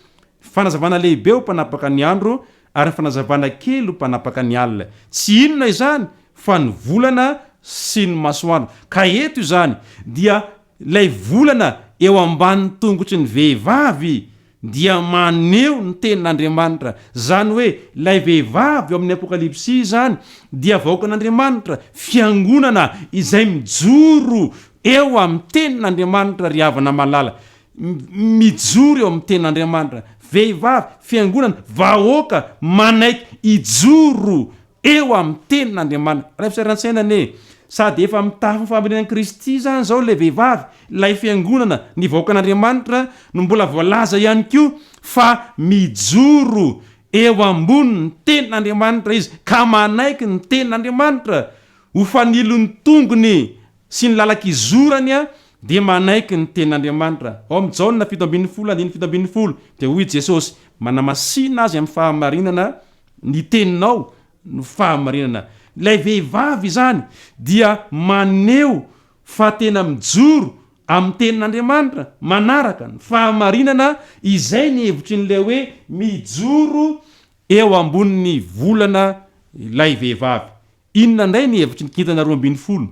fanazavana lehibe ho mpanapaka ny andro ary ny fanazavana kely ho mpanapaka ny alina. Tsy inona izany fa ny volana sy ny masoandro. Ka eto izany dia ilay volana eo ambanin'ny tongotry ny vehivavy dia maneho ny tenin'Andriamanitra. Izany hoe ilay vehivavy ao amin'ny Apokalypsy izany dia vahoakan'Andriamanitra, fiangonana izay mijoro eo amin'ny tenin'Andriamanitra ry havana malala. Mijoro eo amin'ny tenin'Andriamanitra. Vehivavy, fiangonana, vahoaka manaiky hijoro eo amin'ny tenin'Andriamanitra. Raivo sary an-tsaina anie, sady efa mitafy ny fahamarinan'i Kristy izany izao ilay vehivavy, ilay fiangonana, ny vahoakan'Andriamanitra, no mbola voalaza ihany koa fa mijoro eo ambonin'ny tenin'Andriamanitra izy, ka manaiky ny tenin'Andriamanitra ho fanilon'ny tongony sy ny lalan-kizorany dia manaiky ny tenin'Andriamanitra. Ao amin'ny Jaona 17 andininy 17 dia hoy Jesosy, Manamasina azy amin'ny fahamarinana Ny teninao no fahamarinana. Ilay vehivavy izany dia maneho fa tena mijoro amin'ny tenin'Andriamanitra, manaraka ny fahamarinana, izay ny hevitrin'ilay hoe mijoro eo ambonin'ny volana ilay vehivavy. Inona indray ny hevitry ny kintana 12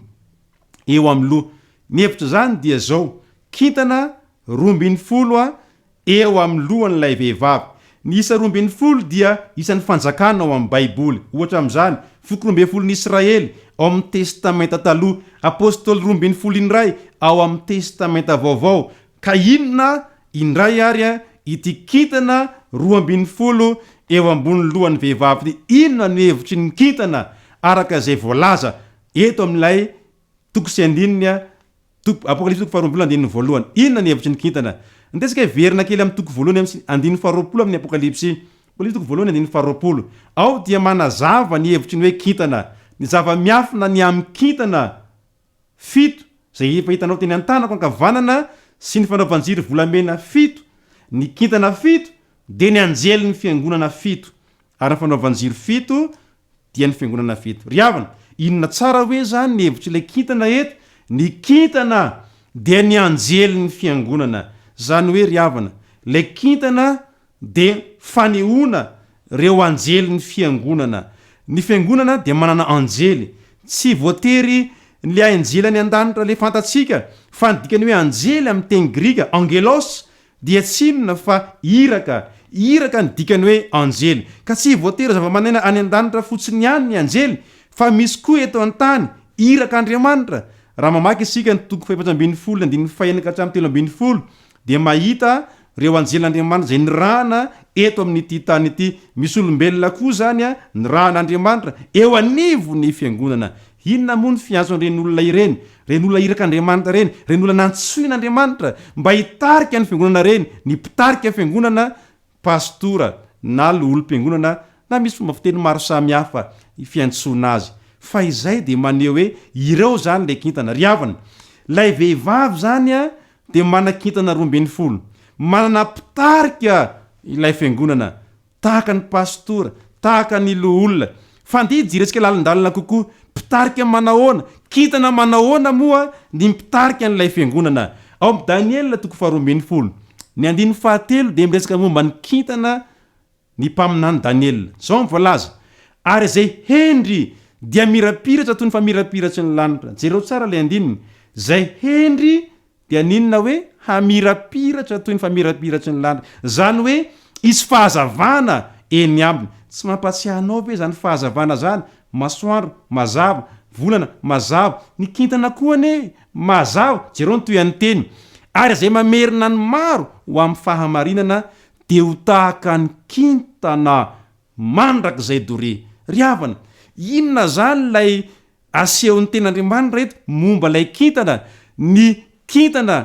eo amin'ny loha? Ny hevitr'izany dia izao, kintana 12 eo amin'ny lohan'ilay vehivavy. Ny isa 12 dia isan'ny fanjakana ao amin'ny Baiboly. Ohatra amin'izany, foko roambinifolon'i Israely ao amin'ny Testamenta Taloha, apostoly 12 indray ao amin'ny Testamenta Vaovao. Ka inona indray ary ity kintana 12 eo ambonin'ny lohan'ny vehivavy ity? Inona no hevitry ny kintana araka izay voalaza eto amin'ilay. Toko sy andininy a, toko, Apokalypsy toko faharoa ambinifolo andininy voalohany. Inona ny hevitry ny kintana? Ndeha isika hiverina kely amin'ny toko voalohany amin'ny andininy faharoapolo amin'ny Apokalypsy. Apokalypsy toko voalohany andininy faharoapolo. Ao dia manazava ny hevitry ny hoe kintana, ny zava-miafina ny amin'ny kintana fito izay efa hitanao teny an-tanako ankavanana sy ny fanaovan-jiro volamena fito. Ny kintana fito dia ny anjelin'ny fiangonana fito, ary ny fanaovan-jiro fito dia ny fiangonana fito. Ry havana, inona tsara hoe izany ny hevitr'ilay kintana eto? Ny kintana dia ny anjelin'ny fiangonana. Izany hoe ry havana, ilay kintana dia fanehoana ireo anjelin'ny fiangonana. Ny fiangonana dia manana anjely. Tsy voatery ilay anjely any an-danitra ilay fantatsika, fa ny dikan'ny hoe anjely amin'ny teny grika, angelos, dia tsy inona fa iraka, iraka ny dikany hoe anjely. Ka tsy voatery zava-manena any an-danitra fotsiny ihany ny anjely fa misy koa eto an-tany, irak'Andriamanitra. Raha mamaky isika ny toko faha-14 andininy fahenina ka hatramin'ny 13 dia mahita ireo anjelin'Andriamanitra izay nirahana eto amin'ity tany ity. Misy olombelona koa izany nirahan'Andriamanitra eo anivon'ny fiangonana. Inona moa ny fiantson'ireny olona ireny, ireny olona irak'Andriamanitra ireny, ireny olona nantsoin'Andriamanitra mba hitarika ny fiangonana ireny, ny mpitarika fiangonana, pastora na loholom-piangonana na misy fomba fiteny maro samihafa fiantsoana azy. Fa izay dia maneho hoe ireo izany ilay kintana. Ry havana, ilay vehivavy izany dia manan-kintana 12, manana mpitarika ilay fiangonana. Tahaka ny pastora, tahaka ny loholona. Fa andeha hijerentsika lalindalina kokoa, mpitarika manahoana, kintana manahoana moa ny mpitarika an'ilay fiangonana? Ao amin'ny Daniela toko faharoa ambinifolo, ny andininy fahatelo dia miresaka momba ny kintana ny mpaminany Daniela. Izao no voalaza, Ary izay hendry dia mirapiratra toy ny famirapiratry ny lanitra. Jereo tsara ilay andininy, Izay hendry Dia haninona hoe hamirapiratra toy ny famirapiratry ny lanitra? Izany hoe hisy fahazavana eny aminy. Tsy mampahatsiahy anao ve izany fahazavana izany? Masoandro, mazava, volana, mazava, ny kintana koa anie mazava. Jereo ny tohin'ny teny, Ary izay mamerina ny maro ho amin'ny fahamarinana dia ho tahaka ny kintana mandrakizay doria. Ry havana, inona izany ilay Asehon'ny Tenin'Andriamanitra eto momba ilay kintana, ny kintana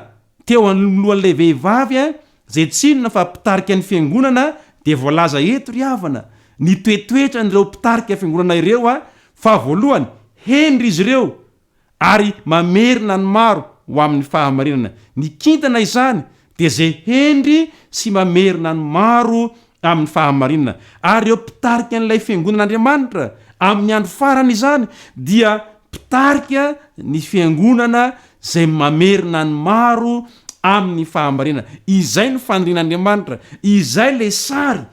teo anoloan'ilay vehivavy izay tsy inona fa mpitarika ny fiangonana dia voalaza eto ry havana ny toetoetran'ireo mpitarika fiangonana ireo fa voalohany hendry izy ireo ary mamerina ny maro ho amin'ny fahamarinana. Ny kintana izany dia izay hendry sy mamerina ny maro amin'ny fahamarinana. Ary ireo mpitarika an'ilay fiangonan'Andriamanitra amin'ny andro farany izany dia mpitarika ny fiangonana izay mamerina ny maro amin'ny fahamarinana. Izay no fanirian'Andriamanitra, izay ilay sary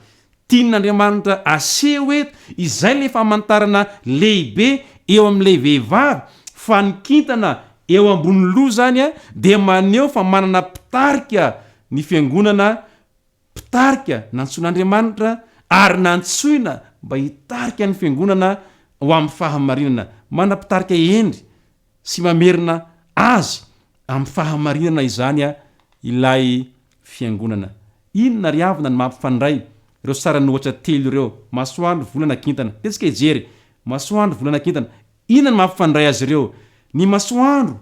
Tian'Andriamanitra aseho eto izay ilay famantarana lehibe eo amin'ilay vehivavy fa ny kintana eo ambony loha izany dia maneho fa manana mpitarika ny fiangonana, mpitarika nantsoin'Andriamanitra ary nantsoina mba hitarika ny fiangonana ho amin'ny fahamarinana. Manana mpitarika hendry sy mamerina azy amin'ny fahamarinana izany ilay fiangonana. Inona ry havana no mampifandray ireo sarin'ohatra telo ireo, masoandro, volana, kintana? Ndeha tsika hijery, masoandro, volana, kintana. Inona no mampifandray azy ireo? Ny masoandro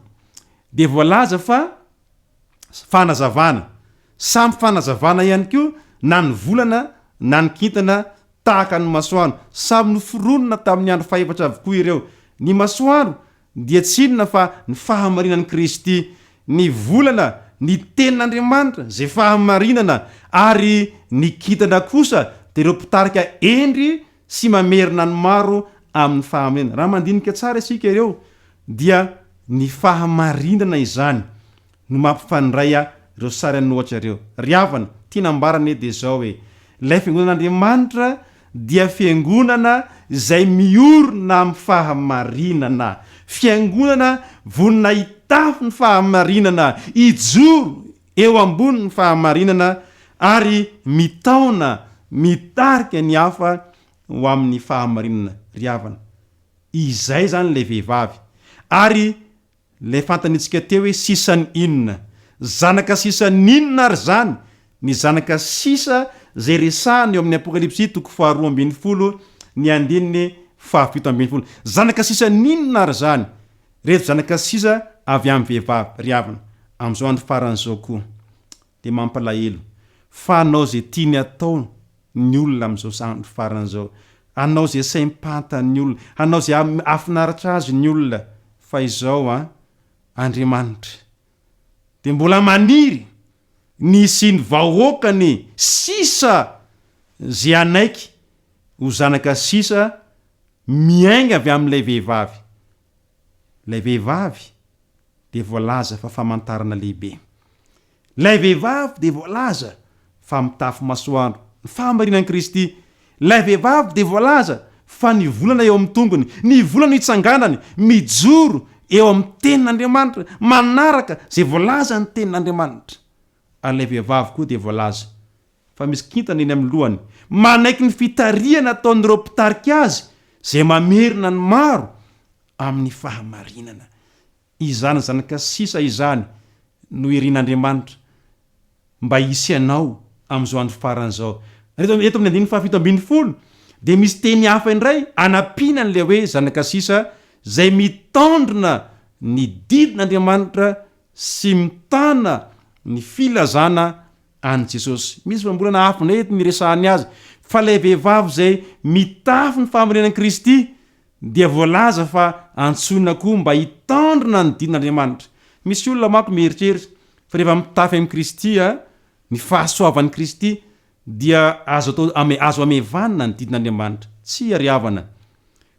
dia voalaza fa fanazavana. Samy fanazavana ihany koa na ny volana na ny kintana tahaka ny masoandro. Samy noforonina tamin'ny andro fahefatra avokoa ireo. Ny masoandro dia tsy inona fa ny fahamarinan'i Kristy, ny volana, ny Tenin'Andriamanitra, izay fahamarinana, ary ny kintana kosa dia ireo mpitarika hendry sy mamerina ny maro amin'ny fahamarinana. Raha mandinika tsara isika ireo dia ny fahamarinana izany no mampifandray ireo sary an'ohatra ireo. Ry havana, tiana ambara anie dia izao hoe, ilay fiangonan'Andriamanitra dia fiangonana izay miorina amin'ny fahamarinana. Fiangonana vonona hitafy ny fahamarinana, hijoro eo ambonin'ny fahamarinana ary mitaona, mitarika ny hafa ho amin'ny fahamarinana. Ry havana, izay izany ilay vehivavy. Ary Ilay fantanintsika teo hoe sisan'ny inona? Zanaka sisan'ny inona ary izany? Ny zanaka sisa izay resahina eo amin'ny Apokalypsy toko faharoa ambinifolo ny andininy faha-17. Zanaka sisan'ny inona ary izany? Reto zanaka sisa avy amin'ny vehivavy, ry havana, amin'izao andro farany izao koa dia mampalahelo fa hanao izay tiany atao ny olona amin'izao andro farany izao. Hanao izay saim-pantany ny olona, hanao izay hahafinaritra azy ny olona, fa izao an, Andriamanitra dia mbola maniry ny hisian'ny vahoakany sisa izay hanaiky ho zanaka sisa miainga avy amin'ilay vehivavy. Ilay vehivavy dia voalaza fa famantarana lehibe. Ilay vehivavy dia voalaza fa mitafy masoandro, ny fahamarinan'i Kristy. Ilay vehivavy dia voalaza fa ny volana eo amin'ny tongony, ny volana no itsanganany, mijoro eo amin'ny tenin'Andriamanitra, manaraka izay voalazan'ny tenin'Andriamanitra. Ary ilay vehivavy koa dia voalaza fa misy kintana eny amin'ny lohany, manaiky ny fitarihana ataon'ireo mpitarika azy izay mamerina ny maro amin'ny fahamarinana. Izany zanaka sisa izany no irin'Andriamanitra mba hisy anao amin'izao andro farany izao. Eto eto amin'ny andininy fahafito ambin'ny folo dia misy teny hafa indray anampiana an'ilay hoe zanaka sisa izay mitandrina ny didin'Andriamanitra sy mitana ny filazana an'i Jesosy. Misy voambolana hafa indray eto niresahany azy fa ilay vehivavy izay mitafy ny fahamarinan'i Kristy dia voalaza fa antsoina koa mba hitandrina ny didin'Andriamanitra. Misy olona manko mieritreritra fa rehefa mitafy amin'i Kristy ny fahasoavan'i Kristy dia azo atao ame azo amevanina ny didin'Andriamanitra. Tsia ry havana,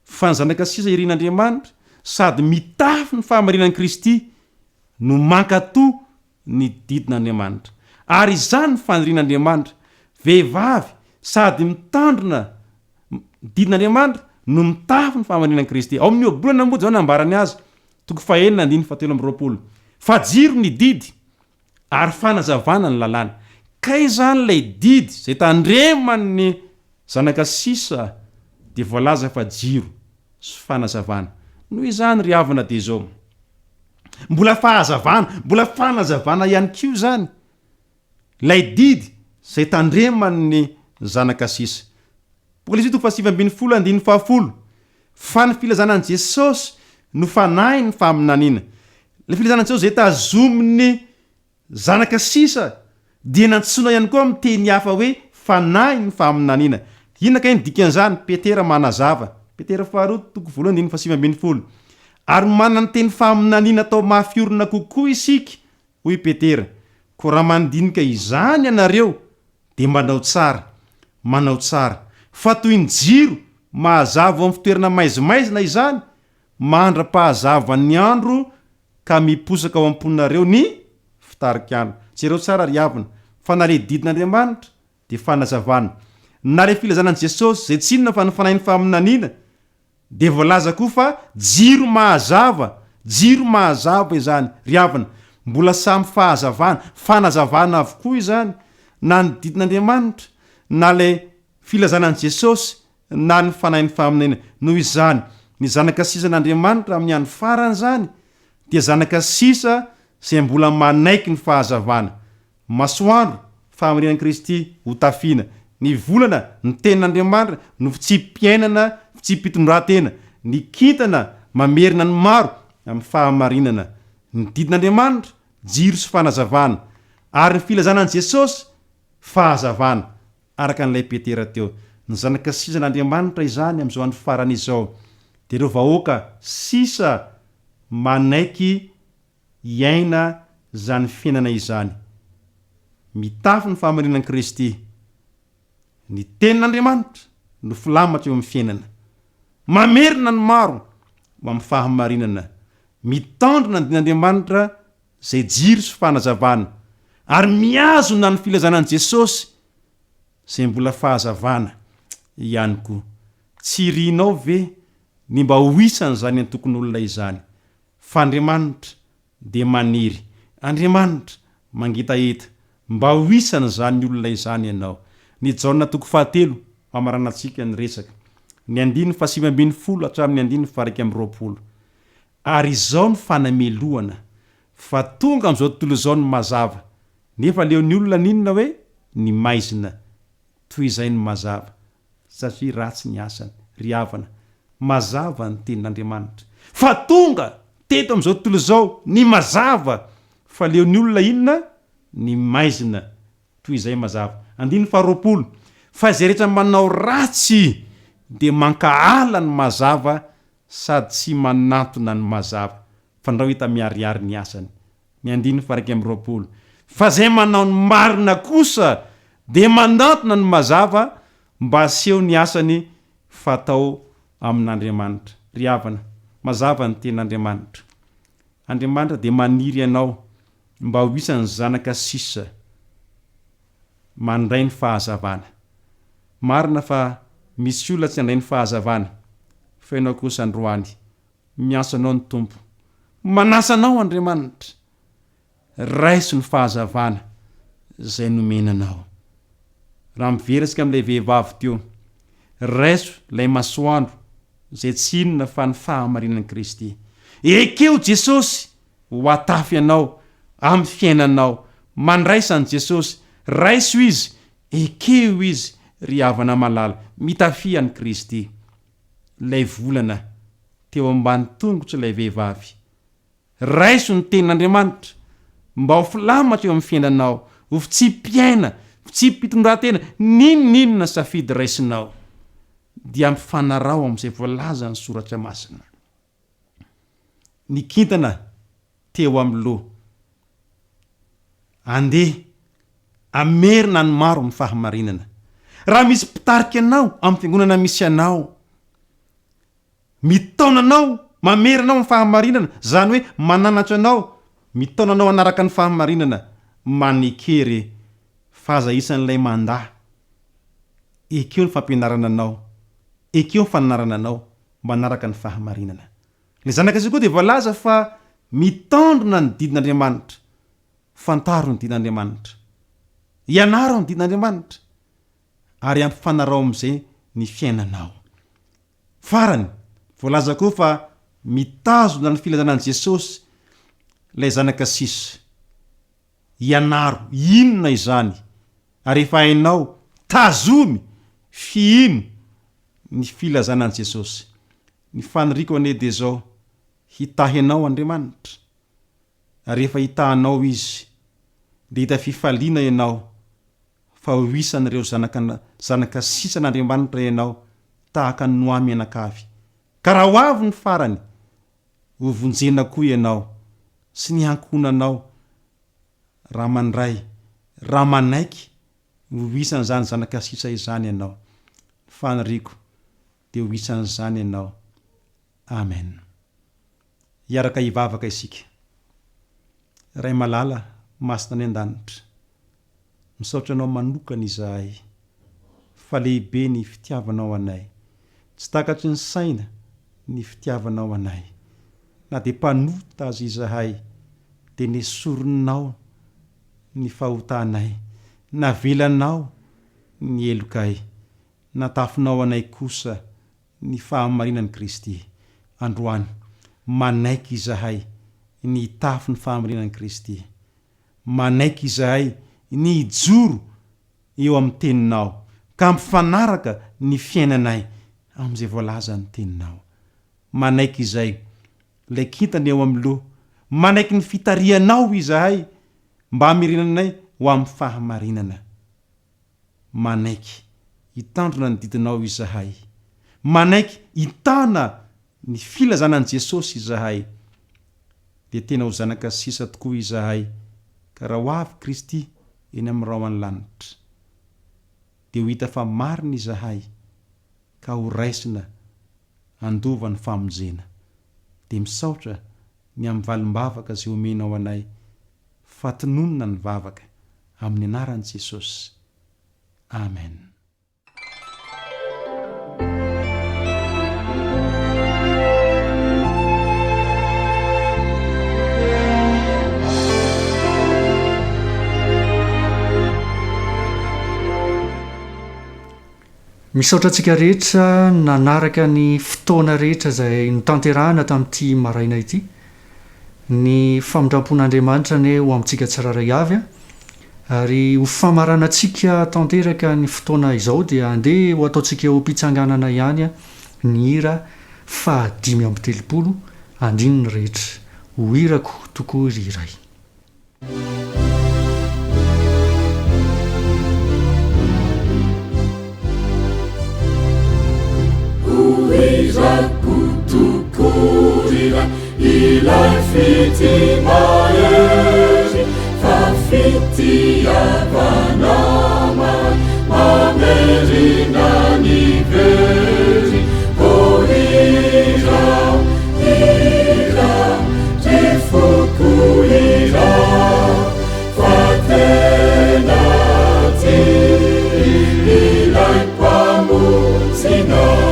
fa ny zanaka sisa irin'Andriamanitra sady mitafy ny fahamarinan'i Kristy no mankatò ny didin'Andriamanitra. Ary izany ny fanirian'Andriamanitra, vehivavy sady mitandrina ny didin'Andriamanitra no mitafy ny fahamarinan'i Kristy. Ao amin'ny Ohabolana moa izao nambarany azy, toko fahenina andininy fahatelo amby roapolo, fa jiro ny didy ary fanazavana ny lalàna. Kay izany ilay didy izay tandreman'ny zanaka sisa dia voalaza fa jiro sy fanazavana. Noho izany ry havana dia izao. Mbola fahazavana, mbola fanazavana ihany koa izany ilay didy izay tandreman'ny zanaka sisa. Apokalypsy toko fahasivy ambin'ny folo andininy fahafolo, Fa ny filazana an'i Jesosy no fanahin'ny faminaniana. Ilay filazana an'i Jesosy izay tazomin'ny Zanaka sisa dia nantsoina ihany koa amin'ny teny hafa hoe fanahin'ny faminaniana. Inona kay ny dikan'izany? Petera manazava, Petera faharoa toko voalohany andininy fahasivy ambin'ny folo, Ary manana ny teny faminaniana atao mafy orina kokoa isika, hoy Petera, koa raha mandinika izany ianareo, dia manao tsara, manao tsara, fa toy ny jiro mahazava ao amin'ny fitoerana maizimaizina izany, mandra-pahazavan'ny andro ka miposaka ao am-ponareo ny fitarikana. Jereo tsara ry havana, fa na le didin'Andriamanitra dia fanazavana, na le filazana an'i Jesosy izay tsy inona fa ny fanahin'ny faminaniana dia voalaza koa fa jiro mahazava, jiro mahazava izany ry havana, mbola samy fahazavana, fanazavana avokoa izany, na ny didin'Andriamanitra, na le filazana an'i Jesosy na ny fanahin'ny fahaminaniana. Noho izany, ny zanaka sisan'Andriamanitra amin'ny andro farany izany dia zanaka sisa izay mbola manaiky ny fahazavana. Masoandro, fahamarinan'i Kristy, hotafiana. Ny volana, ny Tenin'Andriamanitra, no fitsipi-piainana, fitsipi-pitondrantena. Ny kintana, mamerina ny maro amin'ny fahamarinana. Ny didin'Andriamanitra, jiro sy fanazavana. Ary ny filazana an'i Jesosy, fahazavana. Araka an'ilay Petera teo. Ny zanaka sisan'Andriamanitra izany amin'izao andro farany izao, dia ireo vahoaka sisa manaiky hiaina izany fiainana izany. Mitafy ny fahamarinan'i Kristy. Ny Tenin'Andriamanitra no filamatra eo amin'ny fiainana. Mamerina ny maro ho amin'ny fahamarinana. Mitandrina ny din'Andriamanitra izay jiro sy fanazavana, ary mihazona ny filazana an'i Jesosy izay mbola fahazavana ihany koa. Tsy irinao ve ny mba ho isan'izany antokon'olona izany? Fa Andriamanitra dia maniry, Andriamanitra mangetaheta mba ho isan'izany olona izany ianao. Ny Jaona toko fahatelo hamaranantsika ny resaka, ny andininy fahasivy ambin'ny folo hatramin'ny andininy faha-21. Ary izao ny fanamelohana, fa tonga amin'izao tontolo izao ny mazava, nefa aleon'ny olona ny inona hoe? Ny maizina, toy izay ny mazava, satria ratsy ny asany. Ry havana, mazava ny tenin'Andriamanitra, fa tonga! teto amin'izao tontolo izao ny mazava, fa leon'ny olona inona? Ny maizina. Toy izay mazava. Andininy faharoapolo, Fa izay rehetra manao ratsy dia mankahala ny mazava sady tsy manantona ny mazava, fandrao hita miharihary ny asany. Ny andininy faha-21, Fa izay manao ny marina kosa dia manantona ny mazava mba haseho ny asany fa atao amin'Andriamanitra. Ry havana, mazava ny tenin'Andriamanitra. Andriamanitra dia maniry anao mba ho isan'ny zanaka sisa mandray ny fahazavana. Marina fa misy olona tsy handray ny fahazavana, fa ianao kosa androany, miantso anao ny Tompo. Manasa anao Andriamanitra. Raiso ny fahazavana izay nomena anao. Raha miverina isika amin'ilay vehivavy teo, raiso ilay masoandro izay tsy inona fa ny fahamarinan'i Kristy. Ekeo Jesosy ho atafy anao amin'ny fiainanao. Mandraisa an'i Jesosy, raiso Izy, ekeo Izy ry havana malala. Mitafia an'i Kristy. Ilay volana teo ambany tongotr'ilay vehivavy. Raiso ny Tenin'Andriamanitra mba ho filamatra eo amin'ny fiainanao, ho fitsipi-piaina, fitsipi-pitondrantena, n'inon'inona safidy raisinao, dia mifanaraho amin'izay voalazan'ny Soratra Masina. Ny kintana teo amin'ny loha. Andeha hamerina ny maro amin'ny fahamarinana. Raha misy mpitarika anao amin'ny fiangonana misy anao, Mitaona anao, mamerina anao amin'ny fahamarinana, izany hoe mananatra anao, mitaona anao hanaraka ny fahamarinana, maneke re fa aza isan'ilay mandà, ekeo ny fampianarana anao, ekeo ny fananarana anao mba hanaraka ny fahamarinana. Ilay zanaka izy koa dia voalaza fa mitandrina ny didin'Andriamanitra, fantaro ny didin'Andriamanitra, ianaro ny didin'Andriamanitra ary ampifanaraho amin'izay ny fiainanao. Farany, voalaza koa fa mitazona ny filazana an'i Jesosy ilay zanaka sisa. Ianaro inona izany, ary efa hainao, tazomy, fihino ny filazana an'i Jesosy. Ny faniriako anie dia izao, hitahy anao Andriamanitra, ary rehefa hitahy anao Izy, dia hita fifaliana ianao fa ho isan'ireo zanaka zanaka sisan'Andriamanitra ianao tahaka an'i Noa mianakavy, ka raha ho avy ny farany, ho vonjena koa ianao sy ny ankohonanao raha mandray, raha manaiky ho isan'izany zanaka sisa izany ianao. Ny faniriako dia ho isan'izany ianao. Amen. Hiaraka hivavaka isika. Ray malala, masina any an-danitra, misaotra Anao manokana izahay fa lehibe ny fitiavanao anay. Tsy takatry ny saina ny fitiavanao anay. Na dia mpanota aza izahay dia nesorinao ny fahotanay, navelanao ny helokay, natafinao anay kosa ny fahamarinan'i Kristy. Androany, manaiky izahay ny hitafy ny fahamarinan'i Kristy. Manaiky izahay ny hijoro eo amin'ny Teninao, ka hampifanaraka ny fiainanay amin'izay voalazan'ny Teninao. Manaiky izay, ilay kintana eo amin'ny loha, manaiky ny fitarihanao izahay mba hamerenanay ho amin'ny fahamarinana. Manaiky hitandrina ny didinao izahay. Manaiky hitana ny filazana an'i Jesosy izahay. Dia tena ho zanaka sisa tokoa izahay ka raha ho avy Kristy eny amin'ny rahon'ny lanitra dia ho hita fa marina izahay ka ho raisina handova ny famonjena. Dia misaotra ny amin'ny valim-bavaka izay omenao anay fa tononina ny vavaka amin'ny anaran'i Jesosy. Amen. Misaotra antsika rehetra nanaraka ny fotoana rehetra izay notanterahana tamin'ity maraina ity. Ny famindrampon'Andriamanitra anie ho amintsika tsirairay avy ary ho famaranantsika tanteraka ny fotoana izao dia andeha ho ataontsika eo am-pitsanganana ihany ny hira faha 35. andininy rehetra. Ho irako tokoa ry Ray. Ho irako tokoa ry Ray ilay fitia mahery fa fitiavana mahay mamerina ny very. Ho irao, irao, ry foko irao fa tena tia ilay Mpamonjinao.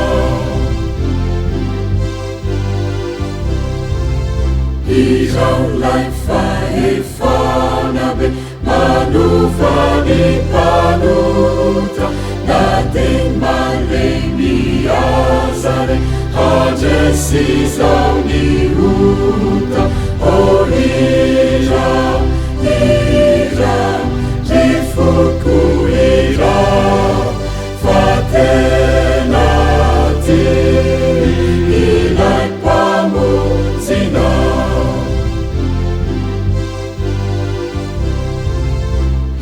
Irao 'lay fahefana be manova ny mpanota na dia malemy aza re handresy izao ny ota. Oh hirao, hirao, ry foko hirao fa tena tia ilay Mpamonjinao.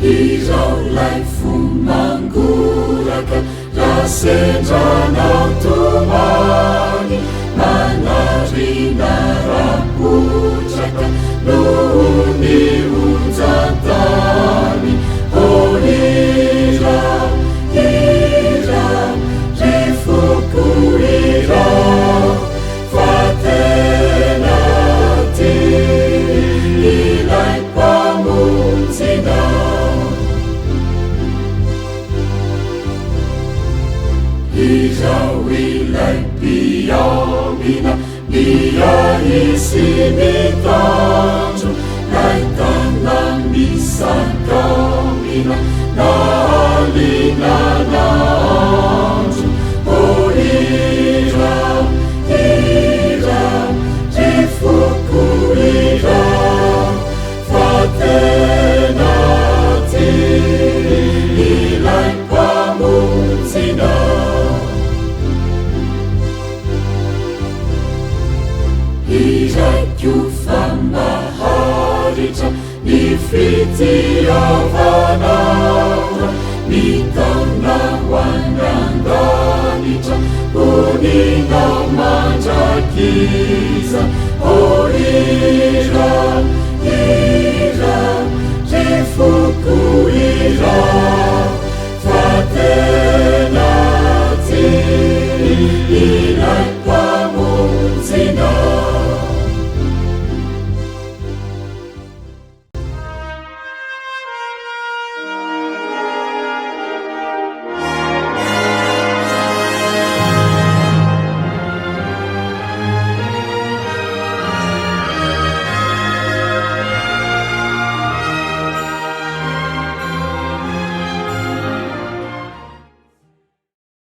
Hirao 'lay fo mangoraka raha sendra anao tomany, manarina raha-potraka noho ny onjan-tany. Oh hirao, hirao, ry foko hirao fa tena tia ilay Mpamonjinao. Izaho ilay mpiambina miahy sy mitandro lay tana misakambina na alina na andro. Oh hirao, hirao, ry foko hirao fa tena tia ilay Mpamonjinao. Hiraiko fa maharitra ny fitiavanao, mitaona ho any an-danitra, honina mandrakizay. Oh hirao, hirao, ry foko hirao.